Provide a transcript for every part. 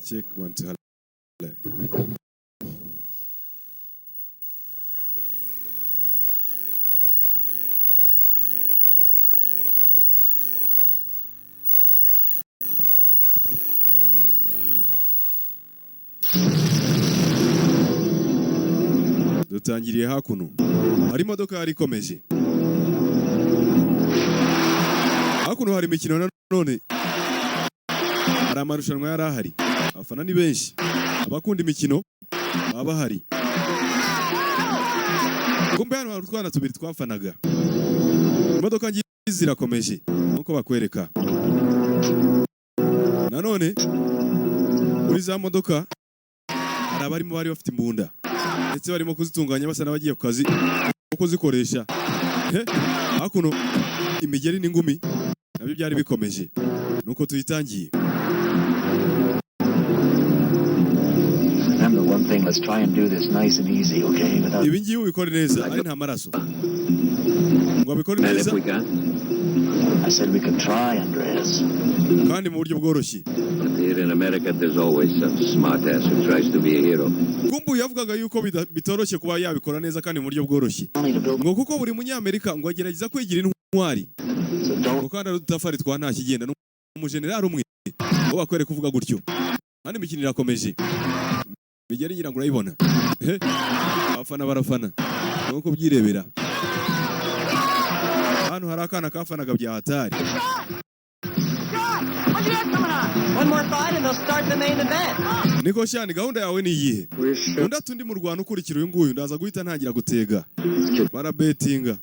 Check one two, hello. Dutangiriye hakuno, hari imodoka yari ikomeje. Hakuno hari imikino nanone, hari amarushanwa yari ahari, abafana ni benshi, abakunda imikino baba bahari. Kumbe hano hari utwana tubiri twafanaga. Imodoka ngizi zirakomeje nkuko bakwereka. Nanone muri za modoka hari abarimo bari bafite imbunda, ndetse barimo kuzitunganya basa n'abagiye ku kazi ko kuzikoresha. He, hakuno imigeri n'ingumi nabyo byari bikomeje, nuko tuyitangiye. Remember one thing, let's try and do this nice and easy, okay? Without Ibi ngibi ubikore neza ari nta maraso, ngo abikore And neza if we can, I said we could try, Andreas. kandi mu buryo bworoshye. But here in America, there's always some smartass who tries to be a hero. Kumbu yavugaga yuko bitoroshye kuba yabikora neza kandi mu buryo bworoshye, Only to build ngo kuko buri Munyamerika ngo agerageza kwigira intwari, so don't ngo kandi ari udutafari twa nta kigenda. Ni umujenerali umwe ngo bakwereka uvuga gutyo. Hano imikino irakomeje, migeri ngira ngo urayibona. He, abafana barafana nuko byirebera. Hano hari akana kafanaga bya hatari. One more fight and they'll start the main event. Niko shani, gahunda yawe ni iyihe? Undi ati undi mu Rwanda ukurikira uyu nguyu ndaza guhita ntangira gutega. Barabetinga.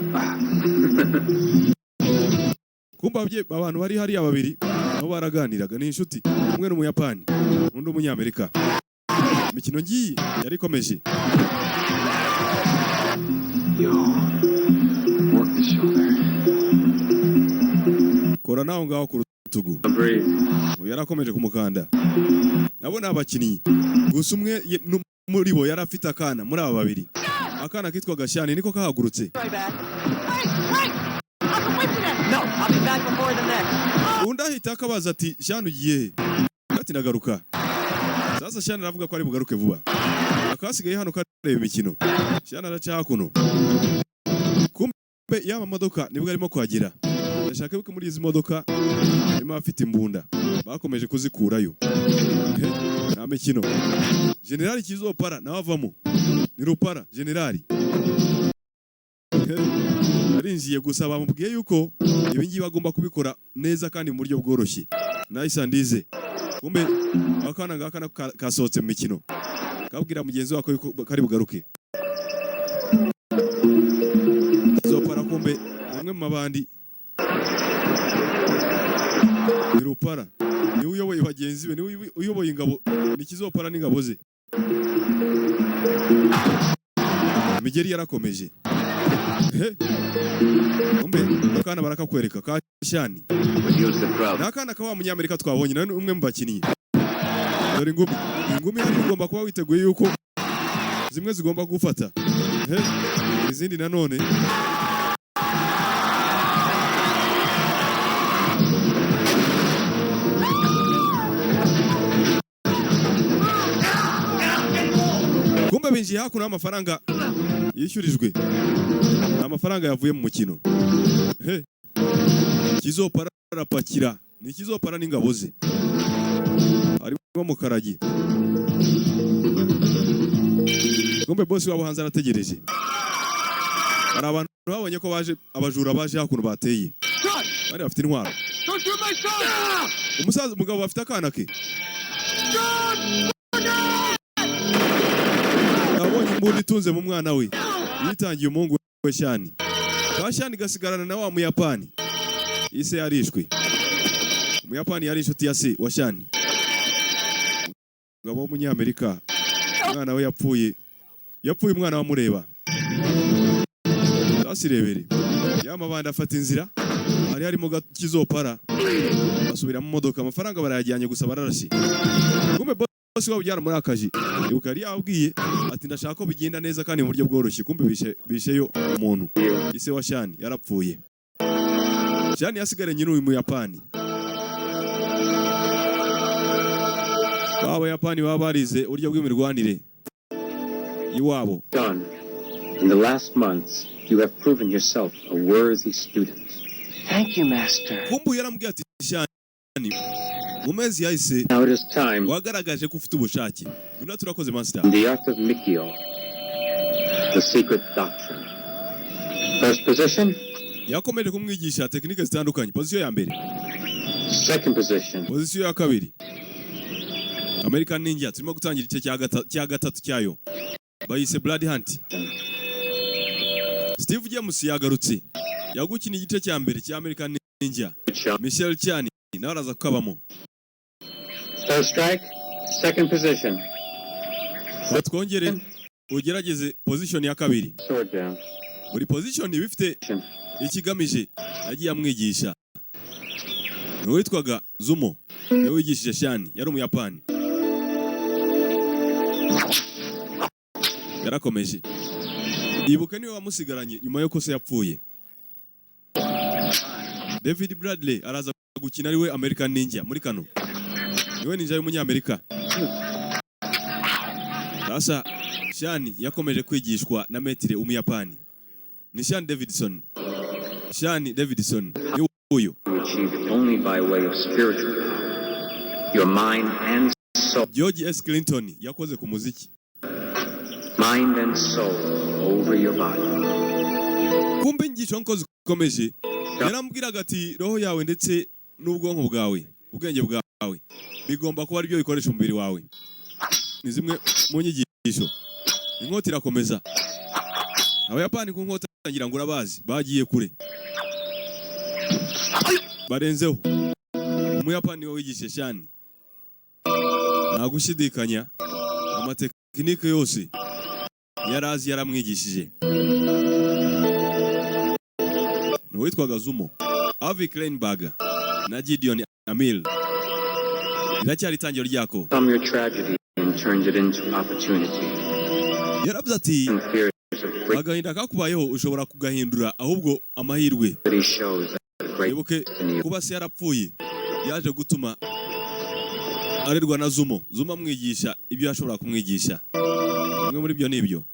Kumva abantu bari hariya babiri nabo baraganiraga, ni inshuti, umwe ni Umuyapani, undi Umunyamerika. Imikino ngiyi yari ikomeje. You work the shoulder. Kora naho ngaho ku rutugu. Breathe. Uyu yarakomeje kumukanda. Nabo ni abakinnyi, gusa umwe muri bo yari afite akana. Muri aba babiri, akana kitwaga Shani niko kahagurutse. Right back. Wait, wait! I'll come with you then. No, I'll be back before the next. Undi ahita akabaza ati: "Shani, ugiye he?" Ati: "Ndagaruka." Sasa Shani aravuga ko ari bugaruke vuba, akasigaye hano kareba imikino. Shani araca hakuno, kumbe yaba modoka nibwo arimo kuhagera. Ndashaka ko muri izi modoka harimo abafite imbunda, bakomeje kuzikurayo. He, nta mikino. Generali Kizopara nawe avamo, ni Rupara generali. He, arinjiye, gusa bamubwiye yuko ibi ngibi agomba kubikora neza kandi mu buryo bworoshye, nice and easy. Kumbe akana ngaka nako kasohotse mu mikino, kabwira mugenzi wako yuko kari bugaruke. Kizopara kumbe ni umwe mu mabandi, ni Rupara, niwe uyoboye bagenzi be, niwe uyoboye ingabo, ni Kizopara n'ingabo ze. Migeri yarakomeje. He, kumbe akana barakakwereka ka Shani. Reduce the crowd. Ni akana ka wa Munyamerika twabonye, nawe ni umwe mu bakinnyi. Dore ingumi, ingumi hano ugomba kuba witeguye yuko zimwe zigomba gufata. He, izindi nanone. Kumbe binjiye hakuno, amafaranga yishyurijwe ni amafaranga yavuye mu mukino. He, Kizopara arapakira, ni Kizopara n'ingabo ze, harimo Mukaragi. Kumbe bosi wabo hanze arategereje. Hari abantu babonye ko baje abajura, baje hakuno bateye, bari bafite intwaro. Umusaza, umugabo bafite akana ke, yabonye imbunda itunze mu mwana we, yitangiye umuhungu we Shani. Ka Shani gasigarana na wa Muyapani. Ise yarishwe. Umuyapani yari inshuti ya se wa Shani. Umugabo w'Umunyamerika, umwana we yapfuye, yapfuye umwana wamureba. Sasa irebere ya mabandi afata inzira, hari harimo Kizopara, basubira mu modoka, amafaranga barayajyanye, gusa bararashe. Kumbe bosi wabo byaramurakaje. Ibuka yari yababwiye ati: "Ndashaka ko bigenda neza kandi mu buryo bworoshye." Kumbe bisheyo umuntu, ise wa Shani yarapfuye. Shani yasigaranye n'uyu Muyapani. B'Abayapani baba barize uburyo bw'imirwanire iwabo. Done. In the last months, you have proven yourself a worthy student. Thank you, Master. Kumbu yaramubwiye ati: "Shani, mu mezi yahise Now it is time wagaragaje ko ufite ubushake." Undi: "Turakoze, master." in the art of Mikio, the secret doctrine. First position, Yakomeje kumwigisha tekinike zitandukanye: position ya mbere, second position, position ya kabiri. American Ninja turimo gutangira igice cya gatatu cyayo, bayise Blood Hunt. Steve James yagarutse, yagukina igice cya mbere cya American Ninja. Michelle Chan nawe araza kukabamo. First strike, second position. Twongere ugerageze position ya kabiri. Sword down. Buri position iba ifite ikigamije yagiye amwigisha. Ni uwitwaga Zumo niwe wigishije Shani, yari Umuyapani. Yarakomeje, ibuka niwe wamusigaranye nyuma y'uko se yapfuye. David Bradley araza gukina ariwe American Ninja muri kano, niwe ninja y'umunyamerika. Sasa Shani yakomeje kwigishwa na maître Umuyapani, ni Shan Davidson. Shani Davidson ni uyu. You achieved only by way of spiritual power. Your mind and soul, George S. Clinton yakoze ku muziki. mind and soul over your body. Kumbe inyigisho nko zikomeje, yaramubwiraga ati: "Roho yawe ndetse n'ubwonko bwawe, ubwenge bwawe bigomba kuba aribyo bikoresha umubiri wawe." Ni zimwe mu nyigisho. Inkota irakomeza. Abayapani ku nkota ngira ngo urabazi, bagiye kure, barenzeho. Umuyapani niwe wigishije Shani, nta gushidikanya, amatekinike yose yari azi yaramwigishije ni uwitwaga Zumo. Avi Kleinberg na Gideon Amir, riracyari itangiro ryako. From your tragedy and turned it into opportunity. Yaravuze ati: And fears of great "Agahinda kakubayeho ushobora kugahindura ahubwo amahirwe." shows that great Wibuke destiny kuba se yarapfuye yaje gutuma arerwa na Zumo. Zumo amwigisha ibyo yashobora kumwigisha, bimwe muri byo ni ibyo.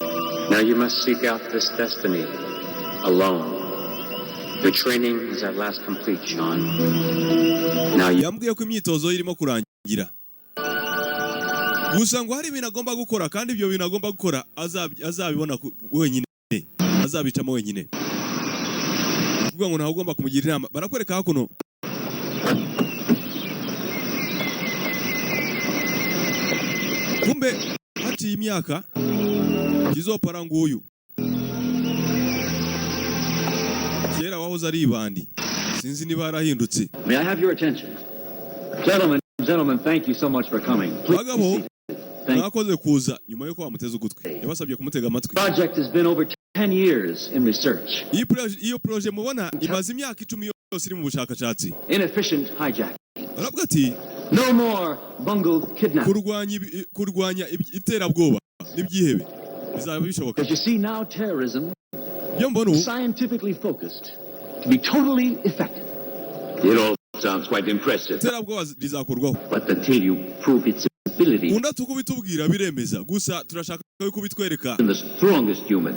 Now you must seek out this destiny alone. Your training is at last complete, Sean. Now you Yambwiye ko imyitozo ye irimo kurangira, gusa ngo hari ibintu agomba gukora, kandi ibyo bintu agomba gukora azabibona wenyine, azabicamo wenyine. Ni ukuvuga ngo ntawe ugomba kumugira inama. Barakwereka hakuno. Kumbe haciye imyaka, kizopara nguyu kera wahoze ari ibandi, sinzi niba yarahindutse. May I have your attention? Gentlemen, gentlemen, thank you so much for coming. Please be Bagabo, seated. Thank mwakoze kuza. Nyuma y'uko bamuteze ugutwi, yabasabye kumutega amatwi. Project has been over 10 years in research. Iyo projet mubona imaze imyaka 10 yose iri mu bushakashatsi. Inefficient hijack. Baravuga ati: No more bungled kidnapping. Kurwanya iterabwoba n'ibyihebe bizaba bishoboka. Because you see now terrorism Ibyo mbona ubu scientifically focused to be totally effective. It all sounds quite impressive. Iterabwoba rizakurwaho. But until you prove its ability Undi ati: "Uko ubitubwira biremeza, gusa turashaka yuko ubitwereka." in the strongest human,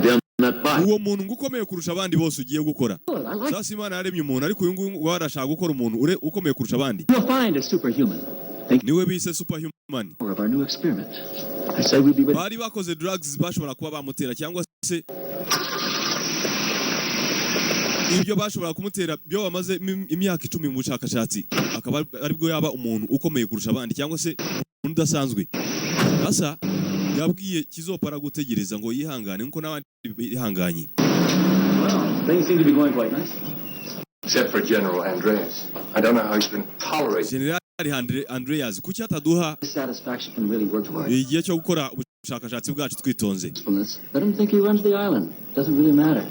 they'll not buy. Uwo muntu ngo ukomeye kurusha abandi bose ugiye gukora. Good, I like Sasa Imana yaremye umuntu, ariko uyu nguyu ngo arashaka gukora umuntu ukomeye kurusha abandi. We'll find a superhuman. Think Niwe bise superhuman. more of our new experiment. I say we'd be ready. Bari bakoze drugs bashobora kuba bamutera, cyangwa se ibyo bashobora kumutera byo bamaze imyaka 10 mu bushakashatsi, akaba aribwo yaba umuntu ukomeye kurusha abandi, cyangwa se umuntu udasanzwe. Sasa yabwiye Kizopara gutegereza ngo yihangane nkuko n'abandi bihanganye. Well, things seem to be going quite nicely. Except for General Andreas. I don't know how you can tolerate General Andreas kuki ataduha Dissatisfaction can really work to our igihe cyo gukora ubushakashatsi bwacu twitonze? usefulness. Let him think he runs the island. Doesn't really matter.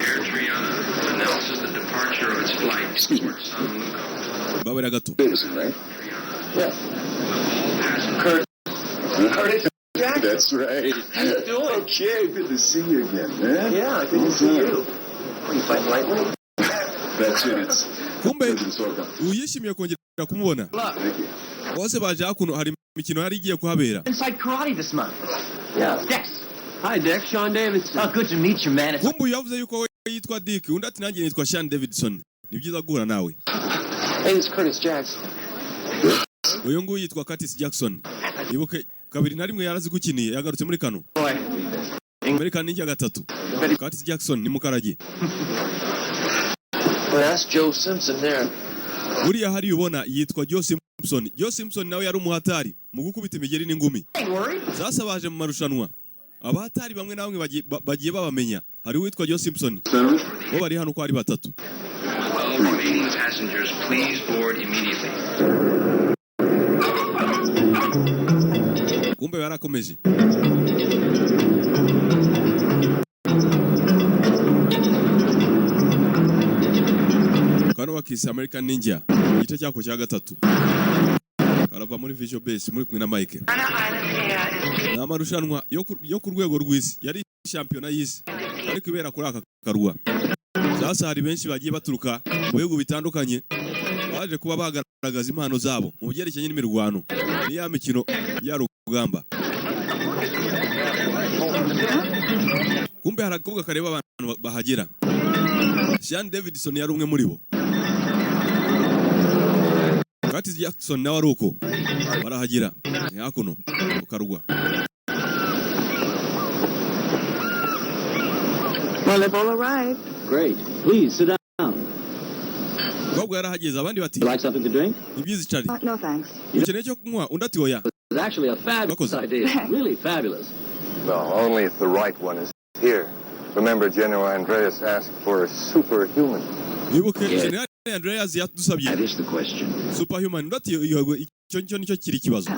Air Triana announces the departure of its flight Excuse me. toward San Luco. Babera gato. Davidson, right? Yeah. All passengers Kurt. Curtis Jackson. That's right. How you doing? Okay, good to see you again, man. Yeah, good to see you. Are you fighting lightweight? That's it. It's Kumbe President Sorga. uyu yishimiye kongera kumubona. Thank you. Bose baje hakuno, hari imikino yari igiye kuhabera. Inside karate this month. Yeah. Dex. Hi, Dick. Sean Davidson. Oh, good to meet you, man. It's Kumbe uyu yavuze yuko we yitwa Dick, undi ati nanjye nitwa Sean Davidson, ni byiza guhura nawe. Hey, it's Curtis Jackson. Uyu nguyu yitwa Curtis Jackson. Ibuke 2001 yarazigukiniye, yagarutse muri kano Boy. Amerika ni gatatu. Curtis Jackson ni mukarage. Well, that's Joe Simpson there. Buriya hari ubona yitwa Joe Simpson. Joe Simpson nawe yari umuhatari mu gukubita imigeri n'ingumi. Ain't worried. Sasa baje mu marushanwa, abahatari bamwe na bamwe bagiye babamenya. Hari uwitwa Joe Simpson, bo bari hano uko ari batatu. All remaining passengers, please board immediately. Kumbe barakomeje. Kano bakise American Ninja, igice cyako cya gatatu karava muri Visual Base, muri kumwe na Mike. Ni amarushanwa yo ku rwego rw'isi, yari shampiyona y'isi ariko ibera kuri aka karwa. Sasa hari benshi bagiye baturuka mu bihugu bitandukanye baje kuba bagaragaza impano zabo mu byerekeranye n'imirwano, ni ya mikino ya rugamba. Kumbe hari agakobwa kareba abantu bahagera. Sean Davidson yari umwe muri bo, Curtis Jackson nawe ari uko barahagera, ni hakuno ku karwa. Well, they've all arrived. Great. Please sit down. Umukobwa yarahageze, abandi bati You like something to drink? Ni byiza, icari. No, thanks. Ukeneye icyo kunywa? Undi ati oya. It's actually a fabulous Wakoze. Idea. Really fabulous. Well, only if the right one is here. Remember, General Andreas asked for a superhuman. Wibuke Yeah. General Andreas yadusabye That is the question. superhuman. Undi ati yego, icyo ngicyo nicyo kiri ikibazo.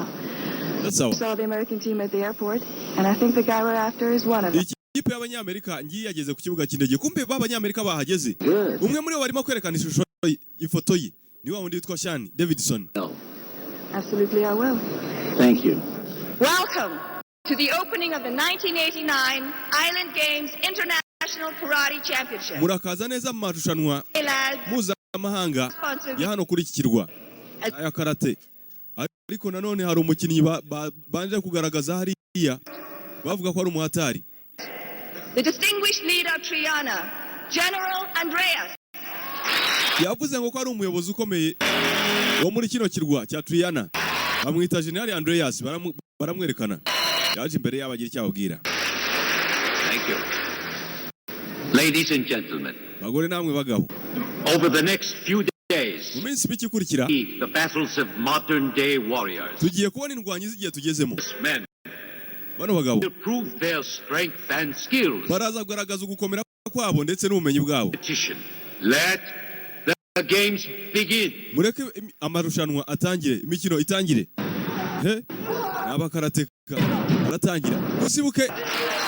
Sawa. Saw the American team at the airport, and I think the guy we're after is one of them. Ikipe y'Abanyamerika ngiyi yageze ku kibuga cy'indege. Kumbe b'Abanyamerika bahageze. Good. Umwe muri bo barimo kwerekana ishusho ye, ifoto ye ni wa wundi witwa Sean Davidson. No. Absolutely, I will. Thank you. Welcome to the opening of the 1989 Island Games International Karate Championship. Murakaza neza mu marushanwa Hey, lads, mpuzamahanga sponsor ya hano kuri iki kirwa aya karate. Ariko nanone hari umukinnyi banje kugaragaza hariya, bavuga ko ari umuhatari. The distinguished leader of Triana, General Andreas. Yavuze ngo ko ari umuyobozi ukomeye wo muri kino kirwa cya Triana, bamwita General Andreas. Baramwerekana, yaje imbere yabo agira icyo ababwira. Thank you. Ladies and gentlemen, Bagore namwe bagabo, over the next few days, mu minsi mike ikurikira, the battles of modern day warriors. tugiye kubona indwanyi z'igihe tugezemo. Men Bano bagabo will prove their strength and skills. baraza kugaragaza ugukomera kwabo ndetse n'ubumenyi bwabo. Competition. Let the games begin. Mureke amarushanwa atangire, imikino itangire. He ni abakarateka baratangira. Gusibuke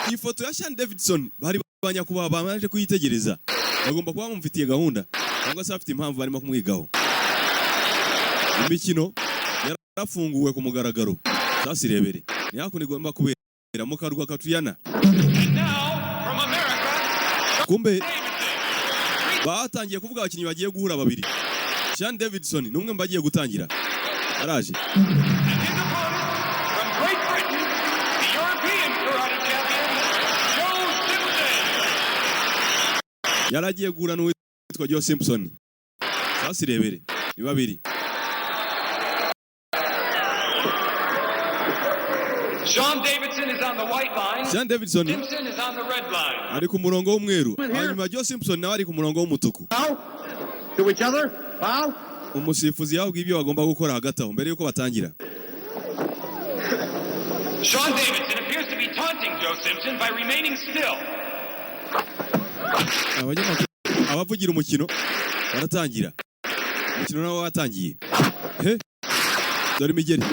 iyi foto ya Sean Davidson, bari ba nyakubahwa bamaze kuyitegereza, bagomba kuba bamufitiye gahunda cyangwa se bafite impamvu barimo kumwigaho. Imikino yarafunguwe ku mugaragaro. Sasa irebere, ni hakuno igomba kubera mu karwa Katuyana. Kumbe batangiye kuvuga abakinnyi bagiye guhura babiri. Sean Davidson ni umwe mu bagiye gutangira, araje. From Great Britain, the European Karate Champion, Joe Simpson. Yari agiye guhura n'uwitwa Joe Simpson. Sasa irebere, ni babiri. Sean Davidson is on the white line. Sean Davidson Simpson is on the red line. ari ku murongo w'umweru, hanyuma Joe Simpson nawe ari ku murongo w'umutuku. Bow to each other. Bow. Umusifuzi yababwiye ibyo bagomba gukora hagati aho mbere yuko batangira. Sean Davidson appears to be taunting Joe Simpson by remaining still. Abanyamakuru, abavugira umukino baratangira. Umukino nawo watangiye. He dore imigeri. Good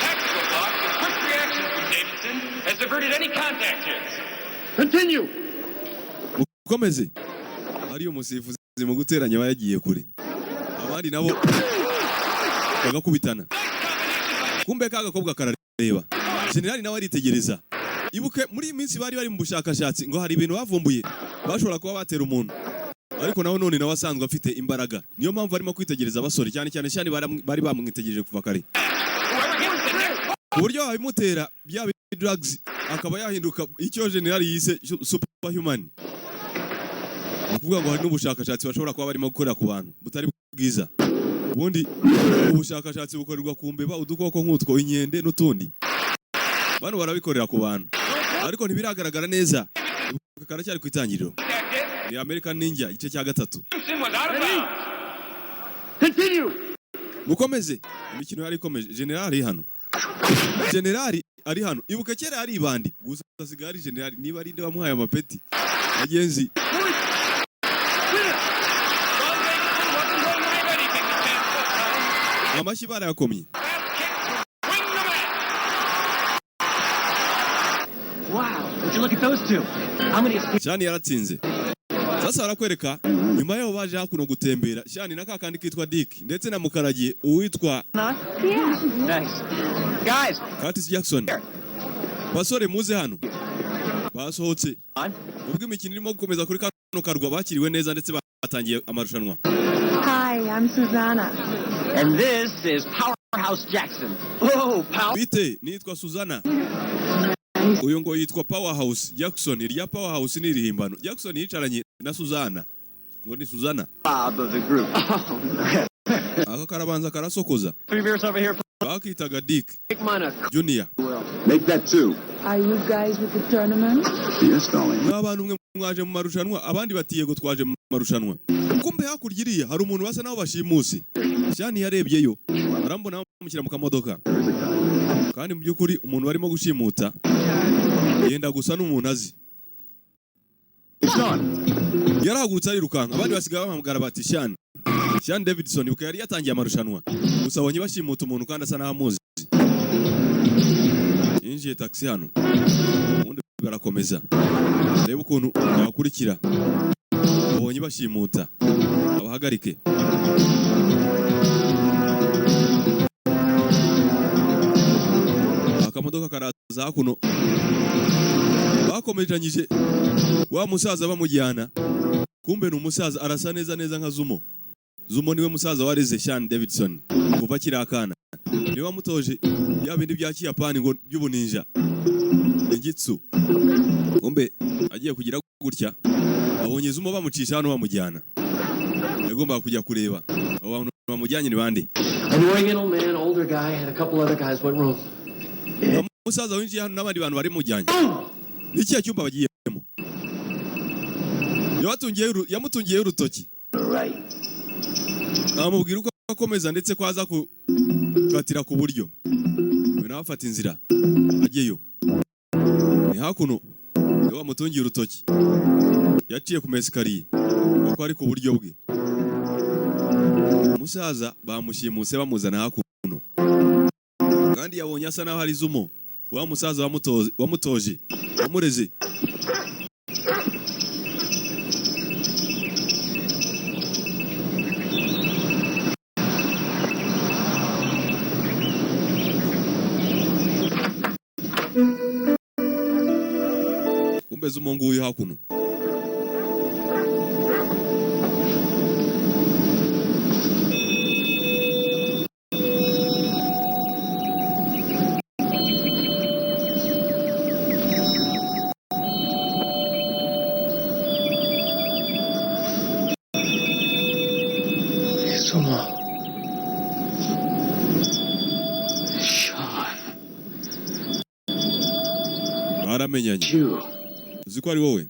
tactical blocks and quick reactions from Davidson has averted any contact hits. Continue. Mukomeze. Ari umusifuzi mu guteranya aba yagiye kure, abandi nabo bagakubitana. Kumbe ka gakobwa karareba, generali nawe aritegereza. Ibuke muri iyi minsi bari bari mu bushakashatsi, ngo hari ibintu bavumbuye bashobora kuba batera umuntu. Ariko nawe none nawe asanzwe afite imbaraga, niyo mpamvu arimo kwitegereza abasore cyane cyane cyane bari bamwitegereje kuva kare, ku buryo wabimutera bya drugs akaba yahinduka icyo generali yise superhuman. Ni ukuvuga ngo hari n'ubushakashatsi bashobora kuba barimo gukorera ku bantu butari bwiza. Ubundi ubushakashatsi bukorerwa ku mbeba, udukoko nk'utwo, inkende n'utundi. Bano barabikorera ku bantu, ariko ntibiragaragara neza, karacyari ku itangiriro. Ni American Ninja igice cya gatatu. Was out of bounds. Continue! Mukomeze. Imikino yari ikomeje. Generali ari hano, generali ari hano. Ibuka kera yari ibandi, gusa asigaye ari generali. Niba ari nde wamuhaye amapeti, bagenzi? Sean Davidson wasn't going to leave anything to chance this time. Amashyi barayakomye. Fast kick to win the match. Wow, would you look at those two? How many Shani yaratsinze. Sasa barakwereka nyuma yaho baje hakuno gutembera, Shani na kakandi kitwa Dick ndetse na mukaragiye uwitwa Not? Yeah. Nice. Guys, Curtis Jackson. Basore, muze hano. Basohotse. On. Ubwo imikino irimo gukomeza kuri kano karwa, bakiriwe neza ndetse batangiye amarushanwa. Hi, I'm Susanna. And this is Powerhouse Jackson. Oh, Power. Bite, nitwa Suzana. Uyu ngo yitwa Powerhouse Jackson. Irya Powerhouse ni irihimbano. Jackson yicaranye na Suzana, ngo ni Suzana. Bob of the group. Oh, man. Aka karabanza karasokoza. Three beers over here. Bakitaga Dick Make mine a Junior. will. Make that two. Are you guys with the tournament? Yes, darling. N'abantu mwe mwaje mu marushanwa? Abandi bati yego, twaje mu marushanwa. Kumbe hakurya iriya hari umuntu basa naho bashimuse. Shani yarebyeyo arambona, bamushyira mu kamodoka, kandi mu by'ukuri umuntu barimo gushimuta yenda gusa n'umuntu azi. Sean. Yarahagurutse arirukanka, abandi basigaye bahamagara bati Shani, Shani Davidson. Ibuka yari yatangiye amarushanwa, gusa abonye bashimuta umuntu kandi asa n'aho amuzi. Yinjiye taxi hano, ubundi barakomeza. Reba ukuntu yakurikira, abonye bashimuta abahagarike. Akamodoka karaza hakuno, bakomejanyije wa musaza bamujyana. Kumbe ni umusaza arasa neza neza nka Zumo. Zumo niwe musaza wareze Sean Davidson kuva akiri akana, niwe wamutoje bya bindi bya Kiyapani ngo by'ubuninja, ninjitsu. Kumbe agiye kugira gutya abonye Zumo bamucisha hano bamujyana. Yagombaga kujya kureba abo bantu bamujyanye ni bande. An Oriental man, older guy, and a couple other guys. What room? Umusaza winjiye hano n'abandi bantu bari mujyanye, ni ikihe cyumba bagiyemo? Yamutungiyeho urutoki, amubwira uko akomeza ndetse ko aza gukatira ku buryo. Uyu nawe afata inzira ajyeyo. Ni hakuno, niwe wamutungiye urutoki. Yaciye ku mesikariye kuko ari ku buryo bwe. Umusaza bamushimuse bamuzana hakuno, kandi yabonye asa naho ari Zumo, wa musaza wamutoje, wamureze. Kumbe Zumo nguyu hakuno. Sumo. Sean. Baramenyanye. You. Uzi ko ari wowe?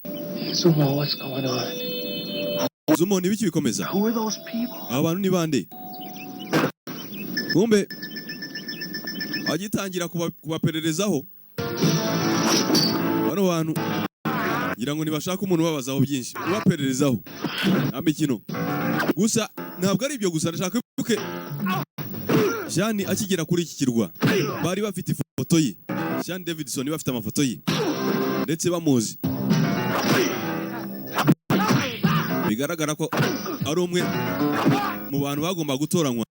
Sumo, what's going on? Zumo, ni ibiki bikomeza? Who are those people? Aba bantu ni bande? Kumbe agitangira kubapererezaho bano bantu, ngira ngo ntibashaka umuntu ubabazaho byinshi, ubapererezaho. Nta mikino. Gusa ntabwo ari ibyo gusa, ndashaka wibuke Jeanne akigera kuri iki kirwa bari bafite ifoto ye. Jeanne Davidson, bafite amafoto ye ndetse bamuzi, bigaragara ko ari umwe mu bantu bagomba gutoranywa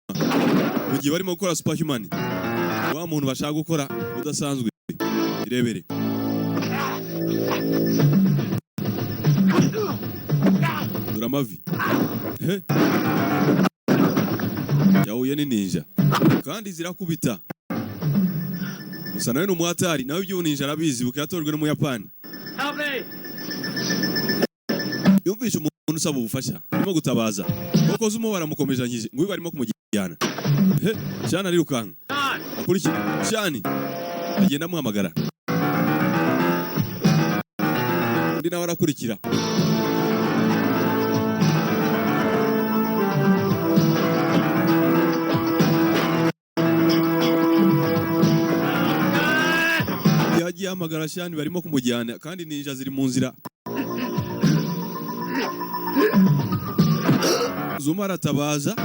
mu gihe barimo gukora superhuman, wa muntu bashaka gukora udasanzwe. Irebere dore. Dore amavi. He, yahuye ni ninja kandi zirakubita. Gusa nawe ni umuhatari, nawe iby'ubuninja arabizi, buka yatojwe n'Umuyapani. Help me! Yumvishe umuntu usaba ubufasha, arimo gutabaza koko. Zumo baramukomezanyije, ngo barimo kumujyana. He, Shani arirukanka akurikira. Shani agenda amuhamagara, undi nawe arakurikira. Yagiye ahamagara Shani, barimo kumujyana kandi ninja ziri mu nzira. Zuma aratabaza,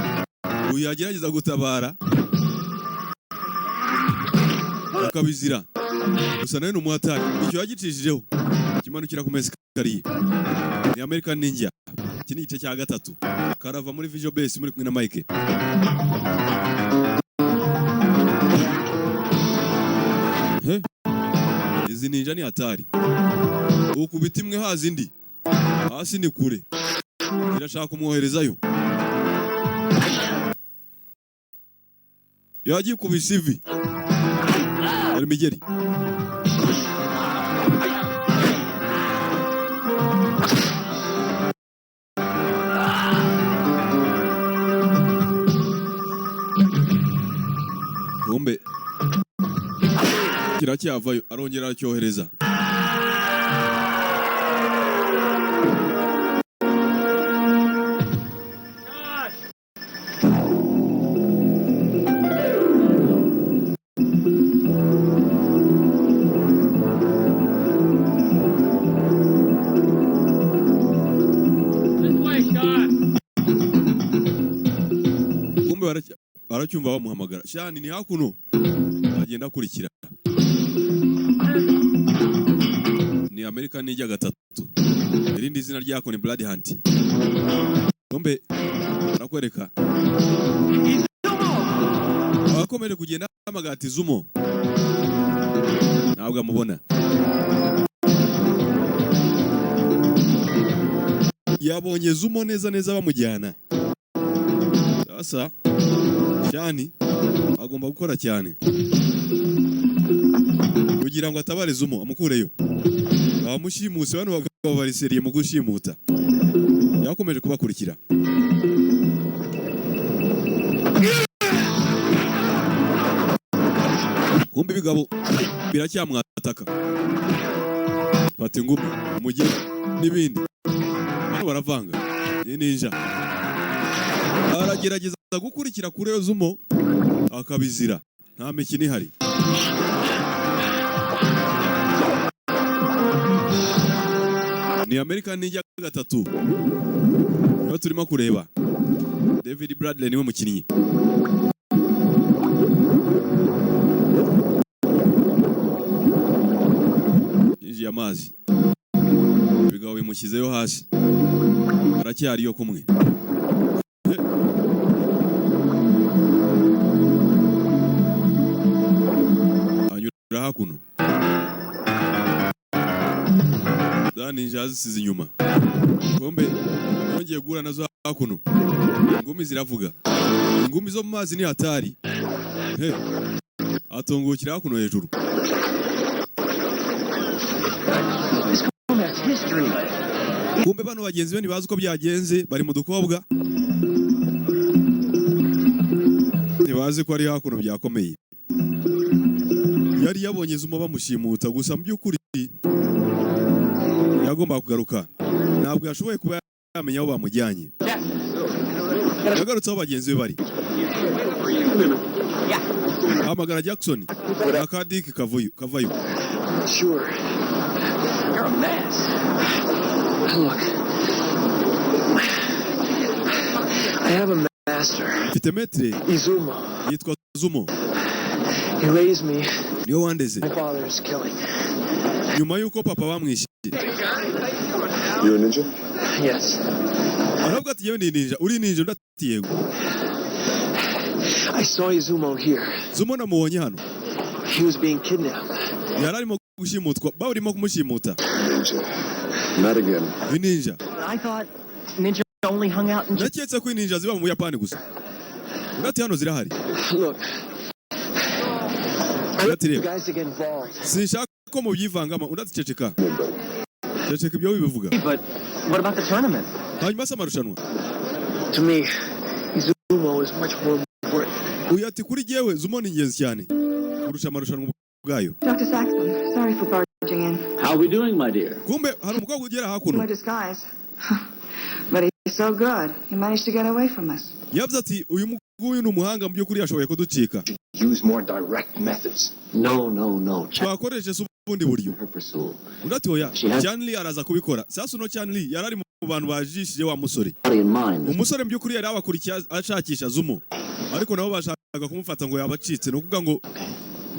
uyu yagerageza gutabara akabizira. Gusa nawe ni umuhatari, icyo yagicishijeho kimanukira ku mesikariye. Ni American Ninja, iki ni igice cya gatatu. Karava muri Visual Base, muri kumwe na Mike. He? Izi ninja ni hatari, ukubita imwe haza indi, hasi ni kure, irashaka kumwoherezayo. Yagikubise ivi, hari imigeri. Kumbe kiracyavayo, arongera aracyohereza. This way, Sean! Kumbe baracyumva bamuhamagara, Shani ni hakuno, agenda akurikira. Ni Amerika Ninja gatatu, irindi zina ryako ni Blood Hunt. Kumbe arakwereka abakomeje kugenda ahamagara Zumo, ntabwo amubona. Yabonye Zumo neza neza bamujyana. Sasa Shani agomba gukora cyane kugira ngo atabare Zumo, amukureyo abamushimuse. Bano bagabo bariseriye mu gushimuta, yakomeje kubakurikira. Kumbe ibigabo biracyamwataka, fata ingumi, umugeri n'ibindi. Bano baravanga, ni ninja. Aragerageza gukurikira kure Zumo akabizira, nta mikino ihari. Ni American Ninja gatatu niho turimo kureba. David Bradley niwe mukinnyi. Yinjiye amazi, ibigabo bimushyizeyo hasi, aracyariyo kumwe. He. Anyura hakuno, za ninja zisize inyuma. Kumbe yongeye guhura nazo hakuno, ingumi ziravuga, ingumi zo mu mazi ni hatari. He, atungukira hakuno hejuru. This combat's history. Kumbe bano bagenzi be ntibazi uko byagenze, bari mu dukobwa, ntibazi ko ari hakuno byakomeye. Yari yabonye Zuma bamushimuta, gusa mu by'ukuri yagombaga kugaruka, ntabwo yashoboye kuba yamenya aho bamujyanye. Yagarutse aho bagenzi be bari, hamagara Jackson na Kadiki kavuyo kavayo. Sure. You're a mess. Look. I have a master, Mfite maître. Izumo. Yitwa Zumo. He raised me. Niwe wandeze My father's killing. nyuma y'uko papa bamwishe. You're a ninja? Yes. Aravuga ati: "Yewe, ni ninja." "Uri ninja?" Undi ati: "Yego." I saw Izumo here. Zumo namubonye hano. He was being kidnapped. Yari arimo gushimutwa, barimo kumushimuta. Ninja. Not again. Ni ninja. I thought ninja only hung out in Naketse ko ninja ziba mu Buyapani gusa. Undi ati hano zirahari. Look, Undi ati you reba, guys to get involved. sinshaka ko mubyivangamo. Undi ati ceceka, ceceka ibyo wibivuga. But what about the tournament? Hanyuma se amarushanwa? To me, Izumo is much more important. Uyu ati kuri jyewe Zumo ni ingenzi cyane kurusha amarushanwa ubwayo. Dr. Saxon, sorry for barging in. How are we doing, my dear? Kumbe hari umukobwa ugera hakuno. No disguise. But he's so good. He managed to get away from us. Yavuze ati uyu nguyu ni umuhanga mu by'ukuri, yashoboye kuducika. Use more direct methods. No. Twakoresheje se ubundi buryo? Her pursuit. Undi ati oya, Chanli araza kubikora. Sasa uno Chanli yari ari mu bantu bajishije wa musore. Body and mind. Umusore mu by'ukuri yari abakurikiye ashakisha Zumo, ariko nabo bashakaga kumufata ngo yabacitse. Ni ukuvuga ngo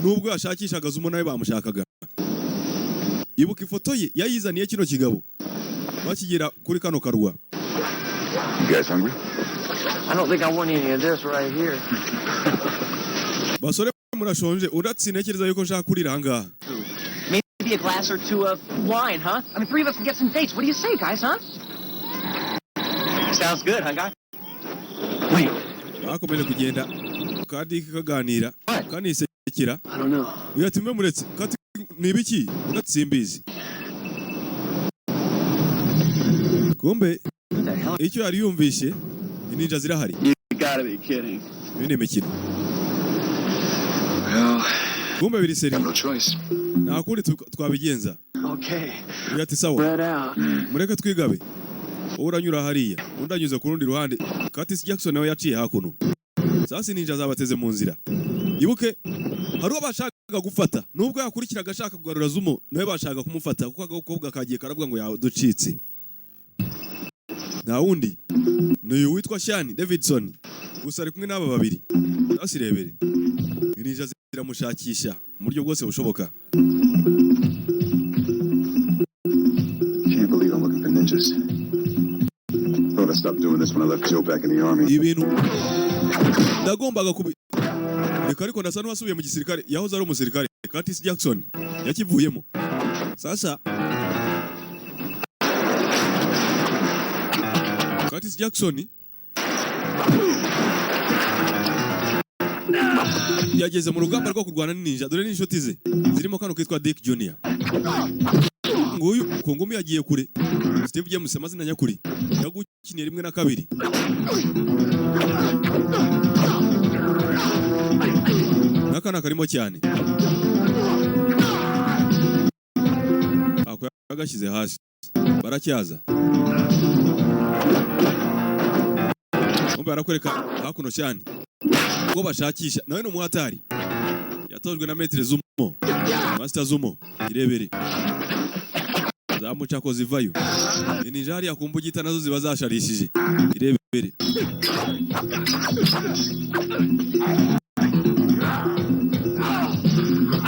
nubwo yashakishaga Zumo, nawe bamushakaga. Ibuka ifoto ye yayizaniye kino kigabo bakigera kuri kano karwa. You guys hungry? I don't think I want any of this right here. Basore, murashonje? Undi ati sintekereza yuko nshaka kurira ahangaha. Maybe a glass or two of wine, huh? I mean, three of us can get some dates. What do you say, guys, huh? Sounds good, huh, guy? Wait. Bakomeje kugenda kandi kaganira kanisekera. I don't know. Uyu ati mbe muretse kati ni ibiki? Undi ati simbizi. Kumbe icyo yari yumvishe, ininja zirahari. You gotta be kidding. Ibi ni imikino. Well, Kumbe biri seri. got no choice. Nta kundi twabigenza. Okay. Uyu ati sawa. Spread out. Mureke twigabe, wowe uranyura hariya, undi anyuze ku rundi ruhande. Curtis Jackson nawe yaciye hakuno. Sasa ninja zabateze mu nzira. Ibuke hari uwo bashakaga gufata, nubwo yakurikiraga ashaka kugarura Zumo, nawe bashaka kumufata kuko agakobwa kagiye karavuga ngo yaducitse. Nta wundi, ni uyu witwa Shani Davidson, gusa ari kumwe n'aba babiri. Sasa irebere, ninja ziramushakisha mu buryo bwose bushoboka. Can't believe I'm looking for ninjas. Thought I stopped doing this when I left Joe back in the army. Ibintu ndagombaga kubi reka, ariko ndasa n'uwasubiye mu gisirikare. Yahoze ari umusirikare Curtis Jackson, yakivuyemo. Sasa Curtis Jackson yageze mu rugamba rwo kurwana n'inja. Dore n'inshuti ze zirimo kano kitwa Dick Junior. Nguyu ku ngumi yagiye kure. Steve James, amazina nyakuri, yagukiniye rimwe na kabiri. N'akana karimo cyane, ako yagashyize hasi. Baracyaza. Umva, barakwereka hakuno cyane ubwo bashakisha. Nawe ni umuhatari, yatojwe na Maître Zumo, Master Zumo. Irebere za mucako zivayo. Ininja hariya ku mbugita nazo ziba zasharishije. Irebere.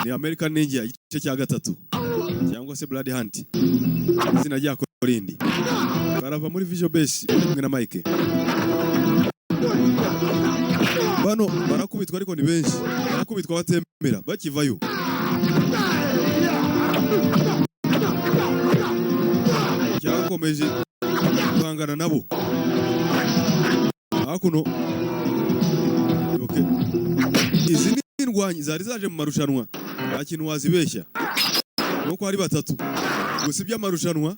Ni American Ninja igice cya gatatu cyangwa se Blood Hunt, izina ryako rindi. Karava muri Visual Base bari kumwe na Mike. Bano barakubitwa, ariko ni benshi, barakubitwa batemera bakivayo. Cyakomeje guhangana nabo hakuno. Ibuke izi ni indwanyi zari zaje mu marushanwa, nta kintu wazibeshya nuko ari batatu gusa. Iby'amarushanwa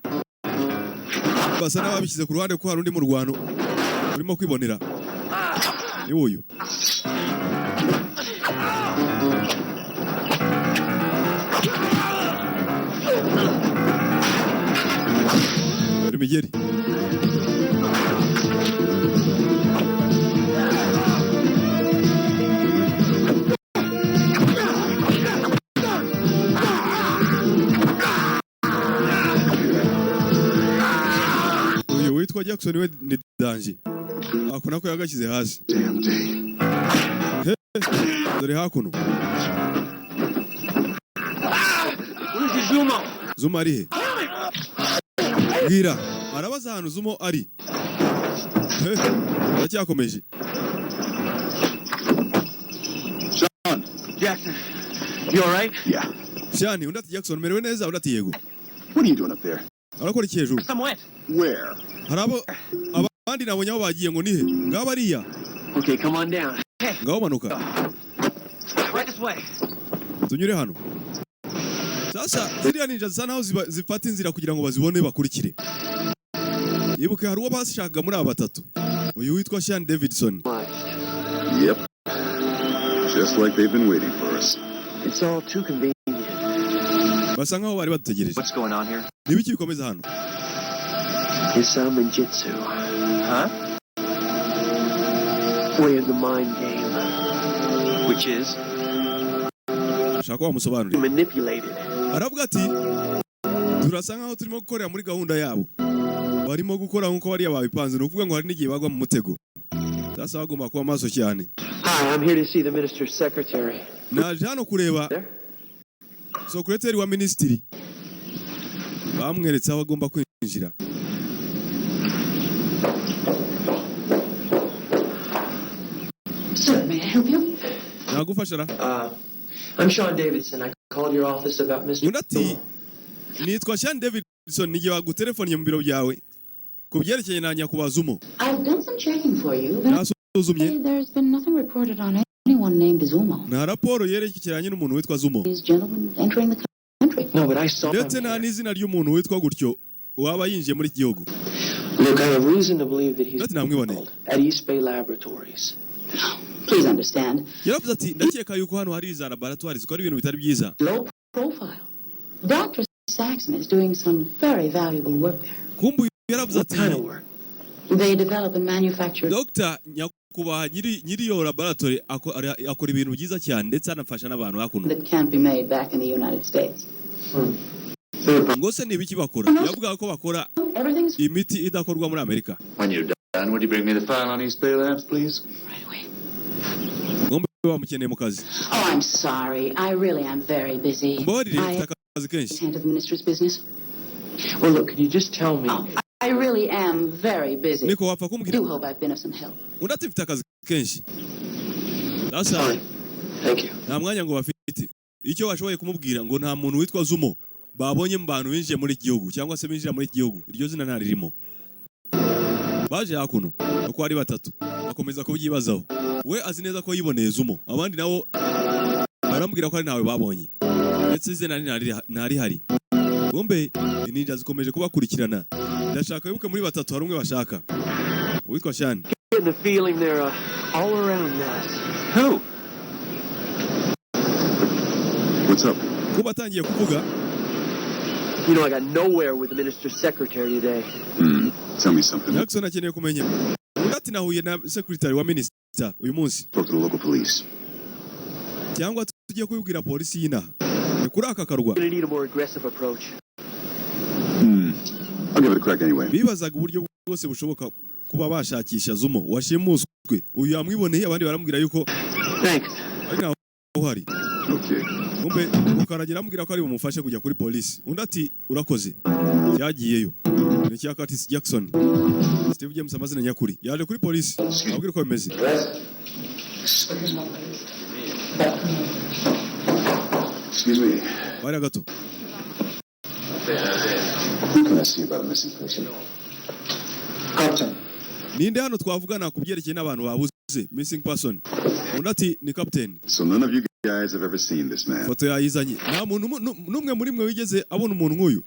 basa n'ababishyize ku ruhande kuko hari undi murwano urimo kwibonera, ni uyu. Dore imigeri. Uyu witwa Jackson we ni danger, ako nako yagashyize hasi. He, dore hakuno. Where's Zumo? Zuma ari he? Bwira. Arabaza ahantu Zumo ari. He, aracyakomeje. Sean. Jackson, you all right? Yeah. Shani. Undi ati Jackson, umerewe neza? Undi ati yego. What are you doing up there? Arakora iki hejuru? Some went. Where? Hari abo Abandi nabonye aho bagiye, ngo nihe ngabo bariya. Okay, come on down. Hey, Ngaho manuka. Right this way. Tunyure hano. Sasa ziriya ninja zisa naho zifata inzira kugira ngo bazibone bakurikire. Ibuke hari uwo bashakaga muri aba batatu, uyu witwa Sean Davidson. Yep. Just like they've been waiting for us. It's all too convenient. Basa nkaho bari badutegereje. What's going on here? Ni ibiki bikomeza hano? It's ninjutsu. Huh? Way of the mind game. Which is? Ashaka ko bamusobanurira. Manipulated. Aravuga ati turasa nkaho turimo gukorera muri gahunda yabo, barimo gukora nk'uko bariya babipanze, ni ukuvuga ngo hari n'igihe bagwa mu mutego. Sasa bagomba kuba maso cyane. Hi, I'm here to see the minister's secretary. Naje hano kureba secretary wa minisitiri. Bamweretse aho agomba kwinjira. Sir, may I help you? Nagufasha ra? I'm Sean Davidson. I called your office about Mr. Undi ati nitwa Sean Davidson, n'igihe bagutelefoniye mu biro byawe ku byerekeye na nyakubahwa Zumo. I've done some checking for you. Nasuzumye. There's been nothing reported on anyone named Zumo. Nta raporo yerekeranye n'umuntu witwa Zumo. These gentlemen entering the country. No, but I saw Ndetse him. nta n'izina ry'umuntu witwa gutyo waba yinjiye muri iki gihugu. Look, I have reason to believe that he's Ndetse namwiboneye. at East Bay Laboratories. Please understand. Yaravuze ati ndakeka yuko hano hari za laboratwari zikora ibintu bitari byiza. Low profile. Dr. Saxon is doing some very valuable work there. Kumbu yaravuze ati They develop and manufacture Dr. nyakubahwa nyiri iyo laboratory akora ibintu byiza cyane, ndetse anafasha n'abantu hakuno. that can't be made back in the United States. Ngo se ni ibiki bakora? Yavugaga ko bakora Everything's imiti idakorwa muri Amerika. When you're done, would you bring me the file on East Bay Labs, please? Ngomba bamukeneye mu kazi. Oh, I'm sorry. I really am very busy. Mbabarire, I mfite akazi kenshi. handle the minister's business. Well, look, could you just tell me? I really am very busy. Niko wapfa kumbwira. Do hope I've been of some help. Undi ati mfite akazi kenshi. Sasa Thank you. nta mwanya ngo bafite. Icyo bashoboye kumubwira ngo nta muntu witwa Zumo babonye mu bantu binjiye muri iki gihugu cyangwa se binjira muri iki gihugu, iryo zina ntaririmo. Baje hakuno uko ari batatu bakomeza kubyibazaho. We azi neza ko yiboneye Zumo, abandi nabo baramubwira ko ari ntawe babonye, ndetse izina ntarihari. Kumbe ininja zikomeje kubakurikirana. Ndashaka wibuke muri batatu hari umwe bashaka, uwitwa Shani. Getting the feeling they're all around us. Who? What's up? Kuba atangiye kuvuga. I got nowhere with the minister's secretary today. Tell me something. Jackson akeneye kumenya. Undi ati nahuye na secretary wa minister uyu munsi. Spoke to the local police. Cyangwa tujye kubibwira polisi y'inaha ni kuri aka karwa. We're gonna need a more aggressive approach. I'll give it a crack anyway. Bibazaga uburyo bwose bushoboka kuba bashakisha Zumo washimuswe. Uyu yamwiboneye, abandi baramubwira yuko Thanks. ari ntawe uhari. Okay. Kumbe ukaragira amubwira ko ari bumufashe kujya kuri polisi. Undi ati urakoze. Cyagiyeyo ni icya Curtis Jackson, Steve James amazina nyakuri. Yaje kuri polisi ababwira uko bimeze. Excuse me, please. Excuse me. Bari gato. Who can I see about a missing person? Captain. Ninde hano twavugana ku byerekeye n'abantu babuze, missing person? Undi ati ni captain. So none of you guys have ever seen this man. Foto yayizanye. Nta muntu n'umwe muri mwe wigeze abona umuntu nk'uyu?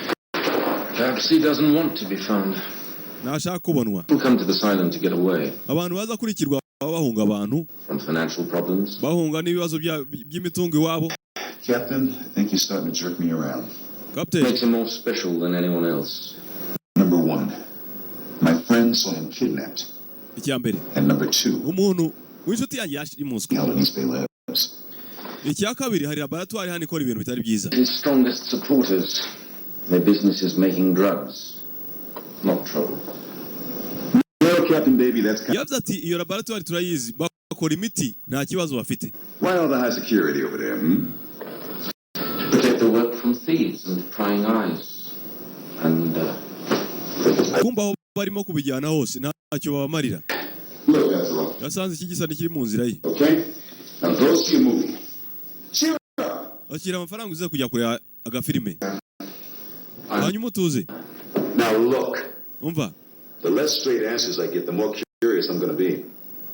Perhaps he doesn't want to be found. Ntashaka kubonwa. People come to this island to get away Abantu baza kurikirwa baba bahunga abantu, from financial problems. bahunga n'ibibazo by'imitungo iwabo. Captain, I think you're starting to jerk me around. Captain. Makes him more special than anyone else. Number one, my friend saw him kidnapped. Icya mbere, And number two, umuntu w'inshuti yanjye yashimuswe. out at East Bay Labs. Icya kabiri, hari laboratwari hano ikora ibintu bitari byiza. His strongest supporters. Their business is making drugs, not trouble. No, Captain Baby, that's kind Yavuze ati iyo laboratwari turayizi, bakora imiti, nta kibazo bafite. Why all the high security over there, hmm? To protect the work from thieves and prying eyes. And Kumva aho barimo kubijyana hose ntacyo babamarira. Look, that's all. Yasanze iki gisa n'ikiri mu nzira ye. Okay? Now go see a movie. Cheer up! Akira amafaranga uze kujya kureba agafilime, hanyuma utuze. Now look, Umva. The less straight answers I get, the more curious I'm going to be.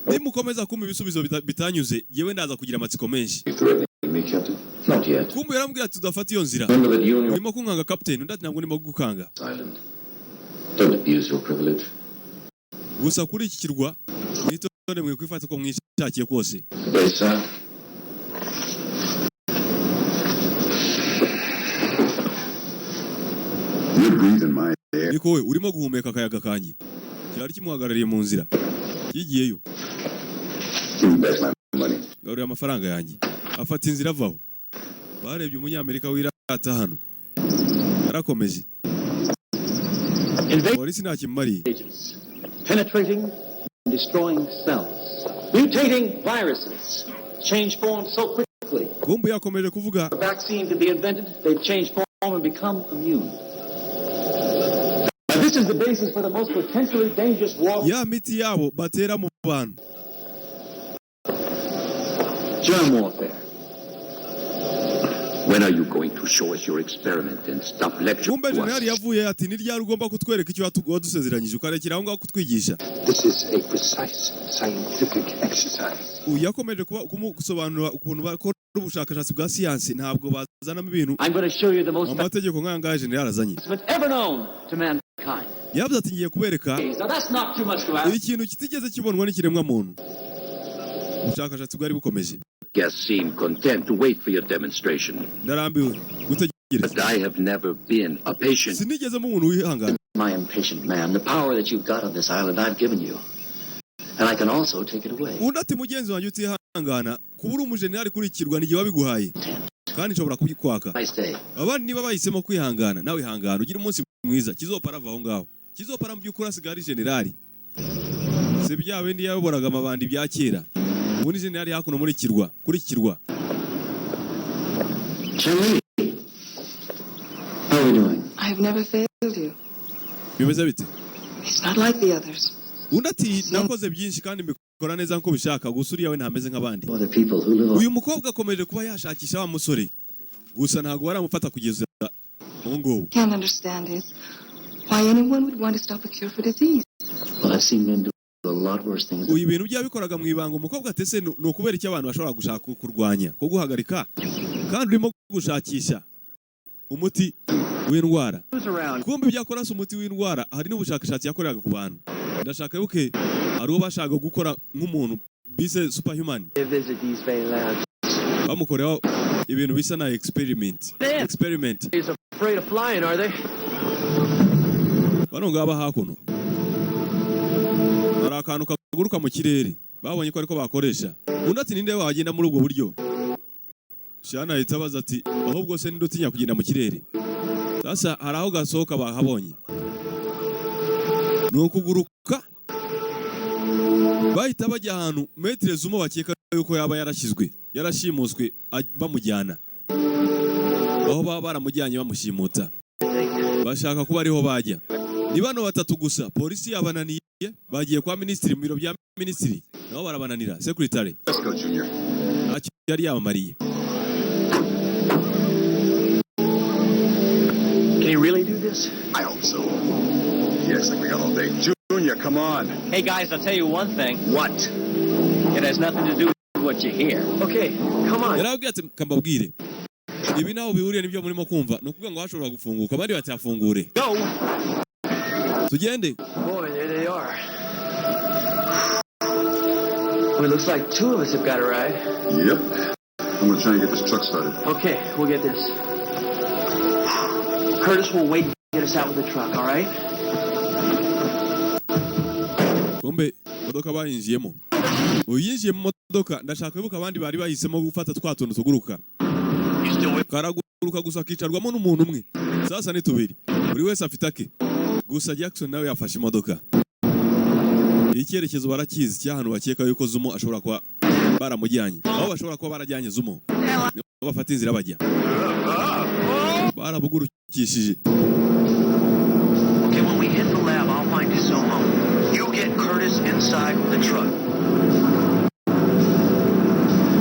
Nimukomeza kumpa ibisubizo bitanyuze, yewe ndaza kugira amatsiko menshi. You threatening me, Captain? Not yet. Kumbe yaramubwira ati tudafata iyo nzira. Remember that you and your Urimo kunkanga, captain? Undi ati ntabwo ndimo gukanga. island. Don't abuse your privilege. Gusa kuri iki kirwa mwitonde, mwe kwifata uko mwishakiye kose. Good day, sir. You're breathing my air. Niko we urimo guhumeka akayaga kanjye. Cyari kimuhagarariye mu nzira kigiyeyo. Give me back my money. Garurira amafaranga yanjye. Afata inzira avaho. Barebye umunyamerika wirata hano, yarakomeje. Polisi nta kimumariye. Agents, penetrating and destroying cells, mutating viruses, change form so quickly. Kumbu yakomeje kuvuga. A vaccine to be invented, they've changed form and become immune. Now, this is the basis for the most potentially dangerous war, Ya miti yabo batera mu bantu. Germ warfare. When are you going to show us your experiment and stop lecturing Kumbe to generali us? yavuye ati ni ryari ugomba kutwereka icyo wadusezeranyije, ukarekera aho ngaho kutwigisha? This is a precise scientific exercise. Uyu yakomeje kuba kumusobanurira ukuntu bakora ubushakashatsi bwa siyansi, ntabwo bazanamo ibintu I'm going to show you the most amategeko nk'aya ngaya generali azanye. advancement ever known to mankind. Yavuze ati ngiye kubereka Now, that's not too much to ask. ikintu kitigeze kibonwa n'ikiremwa muntu. Ubushakashatsi bwari bukomeje. Guests seem content to wait for your demonstration. Ndarambiwe gutegereza. But I have never been a patient. Sinigeze mu umuntu wihangana. My impatient man, the power that you've got on this island, I've given you. And I can also take it away. Undi ati mugenzi wanjye utihangana, kuba uri umujenerali kurikirwa n'igihe wabiguhaye, kandi nshobora kubikwaka. Nice day. Abandi niba bahisemo kwihangana, nawe ihangana ugire umunsi mwiza. Kizopara ava aho ngaho. Kizopara mu by'ukuri asigaye ari generali, si bya bindi yayoboraga amabandi bya kera. Ubu ni generali hakuno muri kirwa, kuri iki kirwa. Chen Li, how are we doing? I've never failed you. Bimeze bite? He's not like the others. Undi ati nakoze byinshi kandi mbikora neza nkuko ubishaka, gusa uriya we ntameze nk'abandi. Other people who live on Uyu mukobwa akomeje kuba yashakisha wa musore, gusa ntabwo baramufata kugeza ubu ngubu. Can't understand is why anyone would want to stop a cure for disease. Well, I've seen men do a lot worse things. Uyu ibintu byabikoraga mu ibanga. Umukobwa atese ni ukubera icyo abantu bashobora gushaka kurwanya ko guhagarika kandi urimo gushakisha umuti w'indwara. Kumbe ibyo akora si umuti w'indwara, hari n'ubushakashatsi yakoreraga ku bantu. Ndashaka yuke hari uwo bashaka gukora nk'umuntu bise superhuman. Visit these Bay Labs. Bamukoreho ibintu bisa na experiment. He's afraid of flying, are they? Bano ngaba hakuno hari akantu kaguruka mu kirere babonye ko ariko bakoresha. Undi ati ninde wagenda muri ubwo buryo? Shana ahita abaza ati ahubwo se ninde utinya kugenda mu kirere? Sasa hari aho gasohoka bahabonye, ni ukuguruka. Bahita bajya ahantu Maître Zumo bakeka yuko yaba yarashyizwe, yarashimuswe, bamujyana aho baba baramujyanye bamushimuta, bashaka kuba ariho bajya. Ni bano batatu gusa. Polisi yabananiye, bagiye kwa minisitiri, mu biro bya minisitiri nabo barabananira, secretary. Let's go, Junior. Ntacyo yari yabamariye. Can he really do this? I hope so. He acts like we got all day. Junior, come on. Hey guys, I'll tell you one thing. What? It has nothing to do with what you hear. Okay, come on. Yarababwiye ati kambabwire, ibi naho bihuriye n'ibyo murimo kumva. Ni ukuvuga ngo hashobora gufunguka. Abandi bati hafungure. Go! Tugende. Boy, there they are. Well, it looks like two of us have got a ride. Yep. I'm gonna try and get this truck started. Okay, we'll get this. Curtis will wait to get us out with the truck, all right? Kumbe imodoka bayinjiyemo. Uyu yinjiye mu modoka. Ndashaka kwibuka abandi bari bahisemo gufata twa tuntu tuguruka, karaguruka gusa kicarwamo n'umuntu umwe. Sasa ni tubiri, buri wese afite ake. Gusa Jackson nawe yafashe imodoka. Icyerekezo barakizi cy'ahantu bakeka yuko Zumo ashobora kuba baramujyanye, aho bashobora kuba barajyanye Zumo. Niho bafata inzira bajya, barabugurukishije. Okay, when we hit the lab, I'll find Izumo. You get Curtis inside the truck.